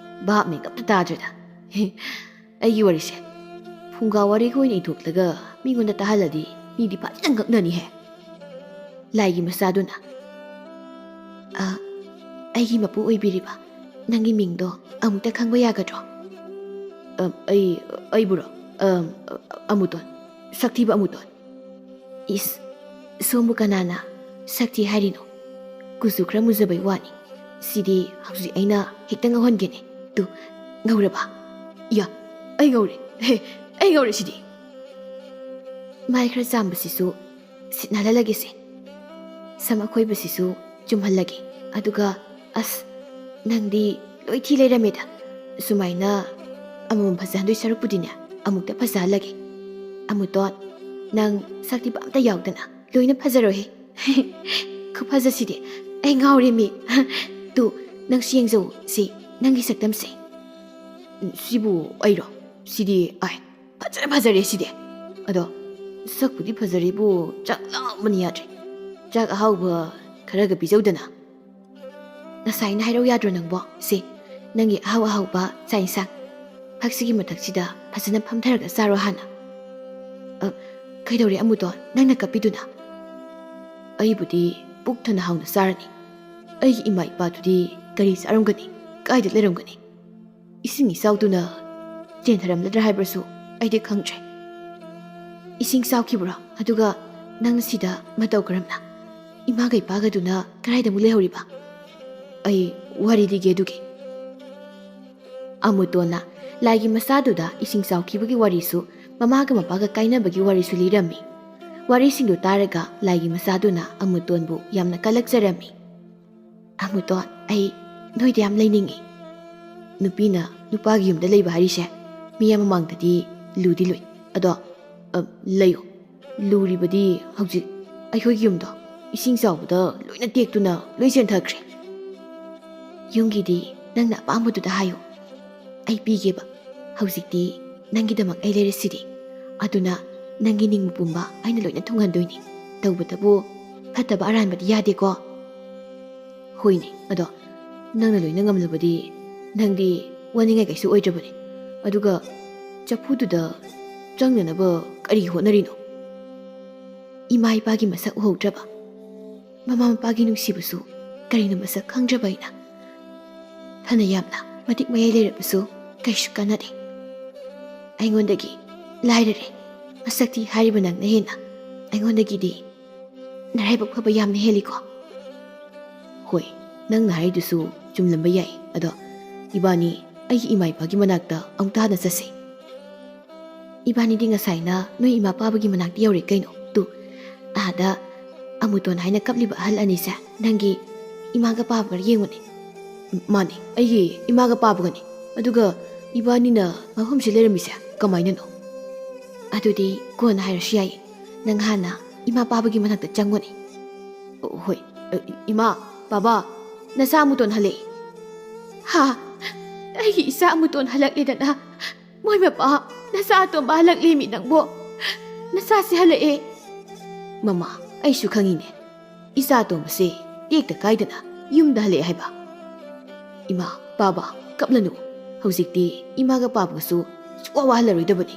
ꯚꯥꯞ ꯃꯦꯟ ꯑꯝꯇ ꯇꯥꯗ꯭ꯔꯦꯗ꯫ ꯑꯩꯒꯤ ꯋꯥꯔꯤꯁꯦ ꯐꯨꯡꯒꯥ ꯋꯥꯔꯤꯒ ꯑꯣꯏꯅ ꯏꯊꯣꯛꯂꯒ ꯃꯤꯉꯣꯟꯗ ꯇꯥꯍꯜꯂꯗꯤ ꯃꯤꯗꯤ ꯐꯖꯅ ꯉꯛꯅꯅꯤꯍꯦ꯫" ꯂꯥꯏꯒꯤ ꯃꯆꯥꯗꯨꯅ, "ꯑ, ꯑꯩꯒꯤ ꯃꯄꯨ ꯑꯣꯏꯕꯤꯔꯤꯕ, ꯅꯪꯒꯤ ꯃꯤꯡꯗꯣ ꯑꯃꯨꯛꯇ ꯈꯪꯕ ꯌꯥꯒꯗ꯭ꯔꯣ?" "ꯑ, ꯑꯩ, ꯑꯩꯕꯨꯔꯣ? ꯑ, ꯑꯃꯨꯇꯣꯟ, ꯁꯛꯊꯤꯕ ꯑꯃꯨꯇꯣꯟ꯫" "ꯏꯁ, ꯁꯣꯝꯕꯨ ꯀꯅꯥꯅ ꯁꯛꯊꯤ ꯍꯥꯏꯔꯤꯅꯣ? ꯀꯨꯆꯨ ꯈꯔ ꯃꯨꯖꯕꯩ ꯋꯥꯅꯤ꯫ ꯁꯤꯗꯤ ꯍꯧꯖꯤꯛ ꯑꯩꯅ ꯍꯦꯛꯇ ꯉꯧꯍꯟꯒꯦꯅꯦ꯫ ꯇꯨ, ꯉꯧꯔꯕ? ꯌꯥ, ꯑꯩ ꯉꯧꯔꯦ꯫ ꯍꯦ, ꯑꯩ ꯉꯧꯔꯦ ꯁꯤꯗꯤ꯫" ꯃꯥꯏ ꯈꯔ ꯆꯥꯝꯕꯁꯤꯁꯨ ꯁꯤꯠ ꯅꯥꯜꯍꯜꯂꯒꯦꯁꯦ꯫ ꯁꯝ ꯑꯈꯣꯏꯕꯁꯤꯁꯨ ꯆꯨꯝꯍꯜꯂꯒꯦ꯫ ꯑꯗꯨꯒ, ꯑꯁ, ꯅꯪꯗꯤ ꯂꯣꯏ ꯊꯤ ꯂꯩꯔꯝꯃꯦꯗ꯫ ꯁꯨꯃꯥꯏꯅ ꯑꯃꯃꯝ ꯐꯖꯍꯟꯗꯣꯏ ꯁꯔꯨꯛꯄꯨꯗꯤꯅꯦ, ꯑꯃꯨꯛꯇ ꯐꯖꯍꯜꯂꯒꯦ꯫ ꯑꯃꯨꯇꯣꯟ, ꯅꯪ ꯁꯛ ꯊꯤꯕ ꯑꯝꯇ ꯌꯥꯎꯗꯅ ꯂꯣꯏꯅ ꯐꯖꯔꯣꯏꯍꯦ꯫ ꯈꯨꯐꯖꯁꯤꯗꯤ ꯑꯩ ꯉꯥꯎꯔꯦꯃꯤ꯫ ꯇꯨ, ꯅꯪꯁꯨ ꯌꯦꯡꯖꯧ, ꯁꯤ ꯅꯪꯒꯤ ꯁꯛꯇꯝꯁꯦ꯫ ꯎꯝ, ꯁꯤꯕꯨ ꯑꯩꯔꯣ? ꯁꯤꯗꯤ ꯑꯥꯏ, ꯐꯖꯔꯦ, ꯐꯖꯔꯦ ꯁꯤꯗꯤ꯫ ꯑꯗꯣ ꯁꯛꯄꯨꯗꯤ ꯐꯖꯔꯤꯕꯨ ꯆꯥꯛ ꯂꯥꯝꯕꯅ ꯌꯥꯗ꯭ꯔꯦ꯫ ꯆꯥꯛ ꯑꯍꯥꯎꯕ ꯈꯔꯒ ꯄꯤꯖꯧꯗꯅ꯫ ꯉꯁꯥꯏꯅ ꯍꯥꯏꯔꯧ ꯌꯥꯗ꯭ꯔꯣ ꯅꯪꯕꯣ? ꯁꯦ, ꯅꯪꯒꯤ ꯑꯍꯥꯎ ꯑꯍꯥꯎꯕ ꯆꯥꯛ ꯏꯟꯁꯥꯡ꯫ ꯐꯛꯁꯤꯒꯤ ꯃꯊꯛꯁꯤꯗ ꯐꯖꯅ ꯐꯝꯊꯔꯒ ꯆꯥꯔꯣ ꯍꯥꯟꯅ꯫ ꯑ, ꯀꯩꯗꯧꯔꯦ ꯑꯃꯨꯇꯣꯟ, ꯅꯪꯅ ꯀꯞꯄꯤꯗꯨꯅ? ꯑꯩꯕꯨꯗꯤ ꯄꯨꯛ ꯊꯟꯅ ꯍꯥꯎꯅ ꯆꯥꯔꯅꯤ꯫ ꯑꯩꯒꯤ ꯏꯃꯥ ꯏꯄꯥꯗꯨꯗꯤ ꯀꯔꯤ ꯆꯥꯔꯝꯒꯅꯤ? ꯀꯥꯏꯗ ꯂꯩꯔꯝꯒꯅꯤ? ꯏꯁꯤꯡ ꯏꯆꯥꯎꯗꯨꯅ ꯆꯦꯟꯊꯔꯝꯂꯗ꯭ꯔꯥ ꯍꯥꯏꯕꯁꯨ ꯑꯩꯗꯤ ꯈꯪꯗ꯭ꯔꯦ꯫ ꯏꯁꯤꯡ ꯆꯥꯎꯈꯤꯕ꯭ꯔꯣ? ꯑꯗꯨꯒ ꯅꯪꯅ ꯁꯤꯗ ꯃꯇꯧ ꯀꯔꯝꯅ? ꯏꯃꯥꯒ ꯏꯄꯥꯒꯗꯨꯅ ꯀꯗꯥꯏꯗ ꯑꯃꯨꯛ ꯂꯩꯍꯧꯔꯤꯕ? ꯑꯩ ꯋꯥꯔꯤ ꯂꯤꯒꯦ ꯑꯗꯨꯒꯤ꯫ ꯑꯃꯨꯇꯣꯟꯅ ꯂꯥꯏꯒꯤ ꯃꯆꯥꯗꯨꯗ ꯏꯁꯤꯡ ꯆꯥꯎꯈꯤꯕꯒꯤ ꯋꯥꯔꯤꯁꯨ, ꯃꯃꯥꯒ ꯃꯄꯥꯒ ꯀꯥꯏꯅꯕꯒꯤ ꯋꯥꯔꯤꯁꯨ ꯂꯤꯔꯝꯃꯤ꯫ ꯋꯥꯔꯤꯁꯤꯡꯗꯨ ꯇꯥꯔꯒ ꯂꯥꯏꯒꯤ ꯃꯆꯥꯗꯨꯅ ꯑꯃꯨꯇꯣꯟꯕꯨ ꯌꯥꯝꯅ ꯀꯜꯂꯛꯆꯔꯝꯃꯤ꯫ "ꯑꯃꯨꯇꯣꯟ, ꯑꯩ ꯅꯣꯏꯗ ꯌꯥꯝ ꯂꯩꯅꯤꯡꯉꯤ꯫ ꯅꯨꯄꯤꯅ ꯅꯨꯄꯥꯒꯤ ꯌꯨꯝꯗ ꯂꯩꯕ ꯍꯥꯏꯔꯤꯁꯦ ꯃꯤꯌꯥꯝ ꯃꯃꯥꯡꯗꯗꯤ ꯂꯨꯗꯤ ꯂꯨꯏ꯫ ꯑꯗꯣ, ꯑ, ꯂꯩꯌꯨ꯫ ꯂꯨꯔꯤꯕꯗꯤ ꯍꯧꯖꯤꯛ ꯑꯩꯈꯣꯏꯒꯤ ꯌꯨꯝꯗꯣ ꯏꯁꯤꯡ ꯆꯥꯎꯕꯗ ꯂꯣꯏꯅ ꯇꯦꯛꯇꯨꯅ ꯂꯣꯏ ꯆꯦꯟꯊꯈ꯭ꯔꯦ꯫ ꯌꯨꯝꯒꯤꯗꯤ ꯅꯪꯅ ꯑꯄꯥꯝꯕꯗꯨꯗ ꯍꯥꯏꯌꯨ꯫ ꯑꯩ ꯄꯤꯒꯦꯕ꯫ ꯍꯧꯖꯤꯛꯇꯤ ꯅꯪꯒꯤꯗꯃꯛ ꯑꯩ ꯂꯩꯔꯤꯁꯤꯗꯤ꯫ ꯑꯗꯨꯅ ꯅꯪꯒꯤ ꯅꯤꯡꯕ ꯄꯨꯝꯕ ꯑꯩꯅ ꯂꯣꯏꯅ ꯊꯨꯡꯍꯟꯗꯣꯏꯅꯤ꯫ ꯇꯧꯕꯇꯕꯨ ꯐꯠꯇꯕ ꯑꯔꯥꯟꯕꯗꯤ ꯌꯥꯗꯦꯀꯣ?" "ꯍꯣꯏꯅꯦ, ꯑꯗꯣ ꯅꯪꯅ ꯂꯣꯏꯅ ꯉꯝꯂꯕꯗꯤ ꯅꯪꯗꯤ ꯋꯥꯅꯤꯡꯉꯥꯏ ꯀꯩꯁꯨ ꯑꯣꯏꯗ꯭ꯔꯕꯅꯤ꯫ ꯑꯗꯨꯒ ꯆꯐꯨꯗꯨꯗ ꯆꯪꯅꯅꯕ ꯀꯔꯤ ꯍꯣꯠꯅꯔꯤꯅꯣ?" ꯏꯃꯥ ꯏꯄꯥꯒꯤ ꯃꯁꯛ ꯎꯍꯧꯗ꯭ꯔꯕ, ꯃꯃꯥ ꯃꯄꯥꯒꯤ ꯅꯨꯡꯁꯤꯕꯁꯨ ꯀꯔꯤꯅꯣ ꯃꯁꯛ ꯈꯪꯗ꯭ꯔꯕ ꯑꯩꯅ꯫ ꯐꯅ ꯌꯥꯝꯅ ꯃꯇꯤꯛ ꯃꯌꯥꯏ ꯂꯩꯔꯕꯁꯨ ꯀꯩꯁꯨ ꯀꯥꯟꯅꯗꯦ꯫ ꯑꯩꯉꯣꯟꯗꯒꯤ ꯂꯥꯏꯔꯔꯦ꯫ ꯃꯁꯛ ꯊꯤ ꯍꯥꯏꯔꯤꯕ ꯅꯪꯅ ꯍꯦꯟꯅ ꯑꯩꯉꯣꯟꯗꯒꯤꯗꯤ ꯅꯔꯥꯏꯕꯛ ꯐꯕ ꯌꯥꯝꯅ ꯍꯦꯜꯂꯤꯀꯣ꯫ ꯍꯣꯏ, ꯅꯪꯅ ꯍꯥꯏꯔꯤꯗꯨꯁꯨ ꯆꯨꯝꯂꯝꯕ ꯌꯥꯏ꯫ ꯑꯗꯣ ꯏꯕꯥꯅꯤ ꯑꯩꯒꯤ ꯏꯃꯥ ꯏꯄꯥꯒꯤ ꯃꯅꯥꯛꯇ ꯑꯃꯨꯛꯇ ꯍꯥꯟꯅ ꯆꯠꯁꯦ꯫ ꯏꯕꯥꯅꯤꯗꯤ ꯉꯁꯥꯏꯅ ꯅꯣꯏ ꯏꯃꯥ ꯄꯥꯕꯒꯤ ꯃꯅꯥꯛꯇ ꯌꯧꯔꯦ ꯀꯩꯅꯣ꯫ ꯇꯨ, ꯑꯥꯗ ꯑꯃꯨꯇꯣꯟ ꯍꯥꯏꯅ ꯀꯞꯂꯤꯕ ꯑꯍꯜ ꯑꯅꯤꯁꯦ ꯅꯪꯒꯤ ꯏꯃꯥꯒ ꯄꯥꯕꯒ ꯌꯦꯡꯉꯨꯅꯦ꯫ ꯃꯥꯅꯤ, ꯑꯩꯒꯤ ꯏꯃꯥꯒ ꯄꯥꯕꯒꯅꯤ꯫ ꯑꯗꯨꯒ ꯏꯕꯥꯅꯤꯅ ꯃꯐꯝꯁꯤ ꯂꯩꯔꯝꯃꯤꯁꯦ ꯀꯃꯥꯏꯅꯅꯣ? ꯑꯗꯨꯗꯤ ꯀꯣꯟꯅ ꯍꯥꯏꯔꯁꯨ ꯌꯥꯏ꯫ ꯅꯪ ꯍꯥꯟꯅ ꯏꯃꯥ ꯄꯥꯕꯒꯤ ꯃꯅꯥꯛꯇ ꯆꯪꯉꯨꯅꯦ꯫ ꯑꯣ, ꯍꯣꯏ꯫ ꯑ, ꯏꯃꯥ, ꯄꯥꯕ, ꯅꯆꯥ ꯑꯃꯨꯇꯣꯟ ꯍꯜꯂꯛꯑꯦ꯫ ꯍꯥ? ꯑꯩꯒꯤ ꯏꯆꯥ ꯑꯃꯨꯇꯣꯟ ꯍꯜꯂꯛꯂꯦꯗꯅ? ꯃꯣꯏ ꯃꯄꯥ, ꯅꯆꯥ ꯑꯇꯣꯝꯕ ꯍꯜꯂꯛꯂꯦꯃꯤ ꯅꯪꯕꯣ꯫ ꯅꯆꯥꯁꯤ ꯍꯜꯂꯛꯑꯦ꯫ ꯃꯃꯥ, ꯑꯩꯁꯨ ꯈꯪꯉꯤꯅꯦ꯫ ꯏꯆꯥ ꯑꯇꯣꯝꯕꯁꯦ ꯇꯦꯛꯇ ꯀꯥꯏꯗꯅ ꯌꯨꯝꯗ ꯍꯜꯂꯛꯑꯦ ꯍꯥꯏꯕ꯫ ꯏꯃꯥ, ꯄꯥꯕ, ꯀꯞꯂꯅꯨ꯫ ꯍꯧꯖꯤꯛꯇꯤ ꯏꯃꯥꯒ ꯄꯥꯕꯒꯁꯨ ꯁꯨꯛꯋꯥ ꯋꯥꯍꯜꯂꯔꯣꯏꯗꯕꯅꯤ꯫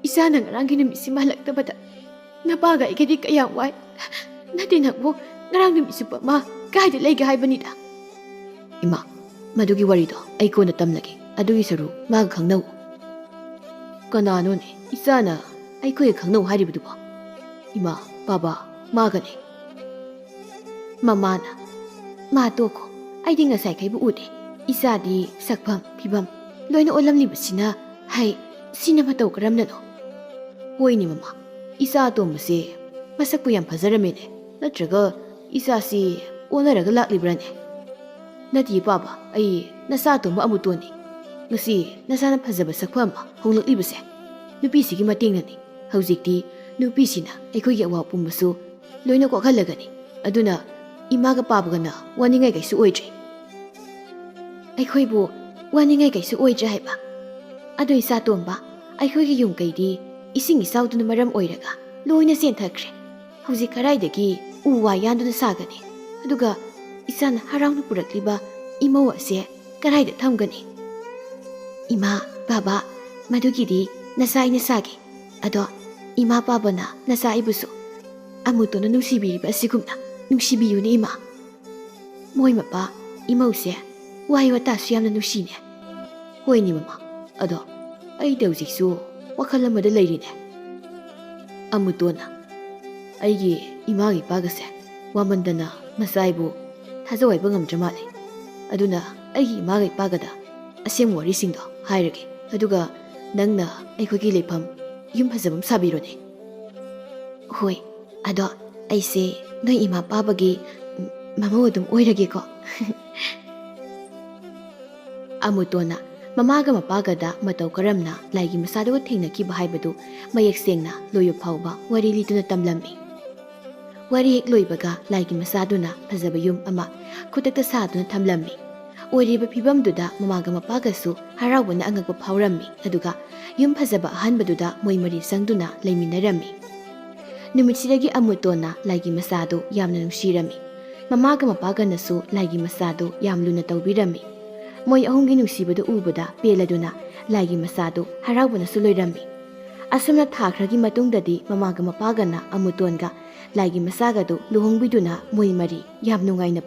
ꯏꯆꯥꯅ ꯉꯔꯥꯡꯒꯤ ꯅꯨꯃꯤꯠꯁꯤꯃ ꯍꯜꯂꯛꯇꯕꯗ ꯅꯄꯥꯒ ꯑꯩꯒꯗꯤ ꯀꯌꯥꯝ ꯋꯥꯏ꯫ ꯅꯠꯇꯦ ꯅꯪꯕꯨ, ꯉꯔꯥꯡ ꯅꯨꯃꯤꯠ ꯆꯨꯞꯄ ꯃꯥ ꯀꯥꯏꯗ ꯂꯩꯒꯦ ꯍꯥꯏꯕꯅꯤꯗ? ꯏꯃꯥ, ꯃꯗꯨꯒꯤ ꯋꯥꯔꯤꯗꯣ ꯑꯩ ꯀꯣꯟꯅ ꯇꯝꯂꯒꯦ꯫ ꯑꯗꯨꯒꯤ ꯁꯔꯨꯛ ꯃꯥꯒ ꯈꯪꯅꯧ꯫ ꯀꯅꯥꯅꯣꯅꯦ ꯏꯆꯥꯅ ꯑꯩꯈꯣꯏꯒ ꯈꯪꯅꯧ ꯍꯥꯏꯔꯤꯕꯗꯨꯕꯣ? ꯏꯃꯥ, ꯄꯥꯕ, ꯃꯥꯒꯅꯦ꯫ ꯃꯃꯥꯅ, "ꯃꯥ ꯇꯣꯛꯈꯣ, ꯑꯩꯗꯤ ꯉꯁꯥꯏꯈꯩꯕꯨ ꯎꯗꯦ꯫ ꯏꯆꯥꯗꯤ ꯁꯛꯐꯝ ꯐꯤꯕꯝ ꯂꯣꯏꯅ ꯑꯣꯜꯂꯝꯂꯤꯕꯁꯤꯅ ꯍꯥꯏ, ꯁꯤꯅ ꯃꯇꯧ ꯀꯔꯝꯅꯅꯣ?" ꯍꯣꯏꯅꯦ ꯃꯃꯥ, ꯏꯆꯥ ꯑꯇꯣꯝꯕꯁꯦ ꯃꯁꯛꯄꯨ ꯌꯥꯝ ꯐꯖꯔꯝꯃꯦꯅꯦ꯫ ꯅꯠꯇ꯭ꯔꯒ ꯏꯆꯥꯁꯤ ꯑꯣꯟꯅꯔꯒ ꯂꯥꯛꯂꯤꯕ꯭ꯔꯥꯅꯦ? ꯅꯠꯇꯤꯌꯦ ꯄꯥꯕ, ꯑꯩ ꯅꯆꯥ ꯑꯇꯣꯝꯕ ꯑꯃꯨꯇꯣꯟꯅꯤ꯫ ꯉꯁꯤ ꯅꯆꯥꯅ ꯐꯖꯕ ꯁꯛꯐꯝ ꯑꯃ ꯍꯣꯡꯂꯛꯂꯤꯕꯁꯦ ꯅꯨꯄꯤꯁꯤꯒꯤ ꯃꯇꯦꯡꯅꯅꯤ꯫ ꯍꯧꯖꯤꯛꯇꯤ ꯅꯨꯄꯤꯁꯤꯅ ꯑꯩꯈꯣꯏꯒꯤ ꯑꯋꯥ ꯄꯨꯝꯕꯁꯨ ꯂꯣꯏꯅ ꯀꯣꯛꯍꯜꯂꯒꯅꯤ꯫ ꯑꯗꯨꯅ ꯏꯃꯥꯒ ꯄꯥꯕꯒꯅ ꯋꯥꯅꯤꯡꯉꯥꯏ ꯀꯩꯁꯨ ꯑꯣꯏꯗ꯭ꯔꯦ꯫ ꯑꯩꯈꯣꯏꯕꯨ ꯋꯥꯅꯤꯡꯉꯥꯏ ꯀꯩꯁꯨ ꯑꯣꯏꯗ꯭ꯔꯦ ꯍꯥꯏꯕ? ꯑꯗꯣ ꯏꯆꯥ ꯇꯣꯝꯕ, ꯑꯩꯈꯣꯏꯒꯤ ꯌꯨꯝ ꯀꯩꯗꯤ ꯏꯁꯤꯡ ꯏꯆꯥꯎꯗꯨꯅ ꯃꯔꯝ ꯑꯣꯏꯔꯒ ꯂꯣꯏꯅ ꯆꯦꯟꯊꯈ꯭ꯔꯦ꯫ ꯍꯧꯖꯤꯛ ꯀꯗꯥꯏꯗꯒꯤ ꯎ ꯋꯥ ꯌꯥꯟꯗꯨꯅ ꯁꯥꯒꯅꯤ? ꯑꯗꯨꯒ ꯏꯆꯥꯅ ꯍꯔꯥꯎꯅ ꯄꯨꯔꯛꯂꯤꯕ ꯏꯃꯧ ꯑꯁꯦ ꯀꯗꯥꯏꯗ ꯊꯝꯒꯅꯤ? ꯏꯃꯥ, ꯕꯥꯕꯥ, ꯃꯗꯨꯒꯤꯗꯤ ꯅꯆꯥ ꯑꯩꯅ ꯁꯥꯒꯦ꯫ ꯑꯗꯣ ꯏꯃꯥ ꯄꯥꯕꯅ ꯅꯆꯥ ꯑꯩꯕꯨꯁꯨ ꯑꯃꯨꯇꯣꯟꯅ ꯅꯨꯡꯁꯤꯕꯤꯔꯤꯕ ꯑꯁꯤꯒꯨꯝꯅ ꯅꯨꯡꯁꯤꯕꯤꯌꯨꯅꯦ ꯏꯃꯥ꯫ ꯃꯣꯏ ꯃꯄꯥ ꯏꯃꯧꯁꯦ ꯋꯥꯍꯩ ꯋꯥꯇꯥꯁꯨ ꯌꯥꯝꯅ ꯅꯨꯡꯁꯤꯅꯦ꯫ ꯍꯣꯏꯅꯦ ꯃꯃꯥ, ꯑꯗꯣ ꯑꯩꯗꯤ ꯍꯧꯖꯤꯛꯁꯨ ꯋꯥꯈꯜ ꯑꯃꯗ ꯂꯩꯔꯤꯅꯦ꯫ ꯑꯃꯨꯇꯣꯟꯅ, "ꯑꯩꯒꯤ ꯏꯃꯥꯒ ꯏꯄꯥꯒꯁꯦ ꯋꯥꯃꯟꯗꯅ ꯃꯆꯥ ꯑꯩꯕꯨ ꯊꯥꯖꯧ ꯍꯥꯏꯕ ꯉꯝꯗ꯭ꯔ ꯃꯥꯜꯂꯦ꯫ ꯑꯗꯨꯅ ꯑꯩꯒꯤ ꯏꯃꯥꯒ ꯏꯄꯥꯒꯗ ꯑꯁꯦꯡꯕ ꯋꯥꯔꯤꯁꯤꯡꯗꯣ ꯍꯥꯏꯔꯒꯦ꯫ ꯑꯗꯨꯒ ꯅꯪꯅ ꯑꯩꯈꯣꯏꯒꯤ ꯂꯩꯐꯝ ꯌꯨꯝ ꯐꯖꯕ ꯑꯃ ꯁꯥꯕꯤꯔꯣꯅꯦ꯫" ꯍꯣꯏ, "ꯑꯗꯣ ꯑꯩꯁꯦ ꯅꯣꯏ ꯏꯃꯥ ꯄꯥꯕꯒꯤ ꯃꯃꯧ ꯑꯗꯨꯝ ꯑꯣꯏꯔꯒꯦꯀꯣ?" ꯑꯃꯨꯇꯣꯟꯅ ꯃꯃꯥꯒ ꯃꯄꯥꯒꯗ ꯃꯇꯧ ꯀꯔꯝꯅ ꯂꯥꯏꯒꯤ ꯃꯆꯥꯗꯨꯒ ꯊꯦꯡꯅꯈꯤꯕ ꯍꯥꯏꯕꯗꯨ ꯃꯌꯦꯛ ꯁꯦꯡꯅ ꯂꯣꯏꯕ ꯐꯥꯎꯕ ꯋꯥꯔꯤ ꯂꯤꯗꯨꯅ ꯇꯝꯂꯝꯃꯤ꯫ ꯋꯥꯔꯤ ꯍꯦꯛ ꯂꯣꯏꯕꯒ ꯂꯥꯏꯒꯤ ꯃꯆꯥꯗꯨꯅ ꯐꯖꯕ ꯌꯨꯝ ꯑꯃ ꯈꯨꯗꯛꯇ ꯁꯥꯗꯨꯅ ꯊꯝꯂꯝꯃꯤ꯫ ꯑꯣꯏꯔꯤꯕ ꯐꯤꯕꯝꯗꯨꯗ ꯃꯃꯥꯒ ꯃꯄꯥꯒꯁꯨ ꯍꯔꯥꯎꯕꯅ ꯑꯉꯛꯄ ꯐꯥꯎꯔꯝꯃꯤ꯫ ꯑꯗꯨꯒ ꯌꯨꯝ ꯐꯖꯕ ꯑꯍꯟꯕꯗꯨꯗ ꯃꯣꯏ ꯃꯔꯤ ꯆꯪꯗꯨꯅ ꯂꯩꯃꯤꯟꯅꯔꯝꯃꯤ꯫ ꯅꯨꯃꯤꯠꯁꯤꯗꯒꯤ ꯑꯃꯨꯇꯣꯟꯅ ꯂꯥꯏꯒꯤ ꯃꯆꯥꯗꯨ ꯌꯥꯝꯅ ꯅꯨꯡꯁꯤꯔꯝꯃꯤ꯫ ꯃꯃꯥꯒ ꯃꯄꯥꯒꯅꯁꯨ ꯂꯥꯏꯒꯤ ꯃꯆꯥꯗꯨ ꯌꯥꯝ ꯂꯨꯅ ꯇꯧꯕꯤꯔꯝꯃꯤ꯫ ꯃꯣꯏ ꯑꯍꯨꯝꯒꯤ ꯅꯨꯡꯁꯤꯕꯗꯨ ꯎꯕꯗ ꯄꯦꯜꯂꯗꯨꯅ ꯂꯥꯏꯒꯤ ꯃꯆꯥꯗꯨ ꯍꯔꯥꯎꯕꯅꯁꯨ ꯂꯣꯏꯔꯝꯃꯤ꯫ ꯑꯁꯨꯝꯅ ꯊꯥ ꯈꯔꯒꯤ ꯃꯇꯨꯡꯗꯗꯤ ꯃꯃꯥꯒ ꯃꯄꯥꯒꯅ ꯑꯃꯨꯇꯣꯟꯒ ꯂꯥꯏꯒꯤ ꯃꯆꯥꯒꯗꯨ ꯂꯨꯍꯣꯡꯕꯤꯗꯨꯅ ꯃꯣꯏ ꯃꯔꯤ ꯌꯥꯝ ꯅꯨꯡꯉꯥꯏꯅ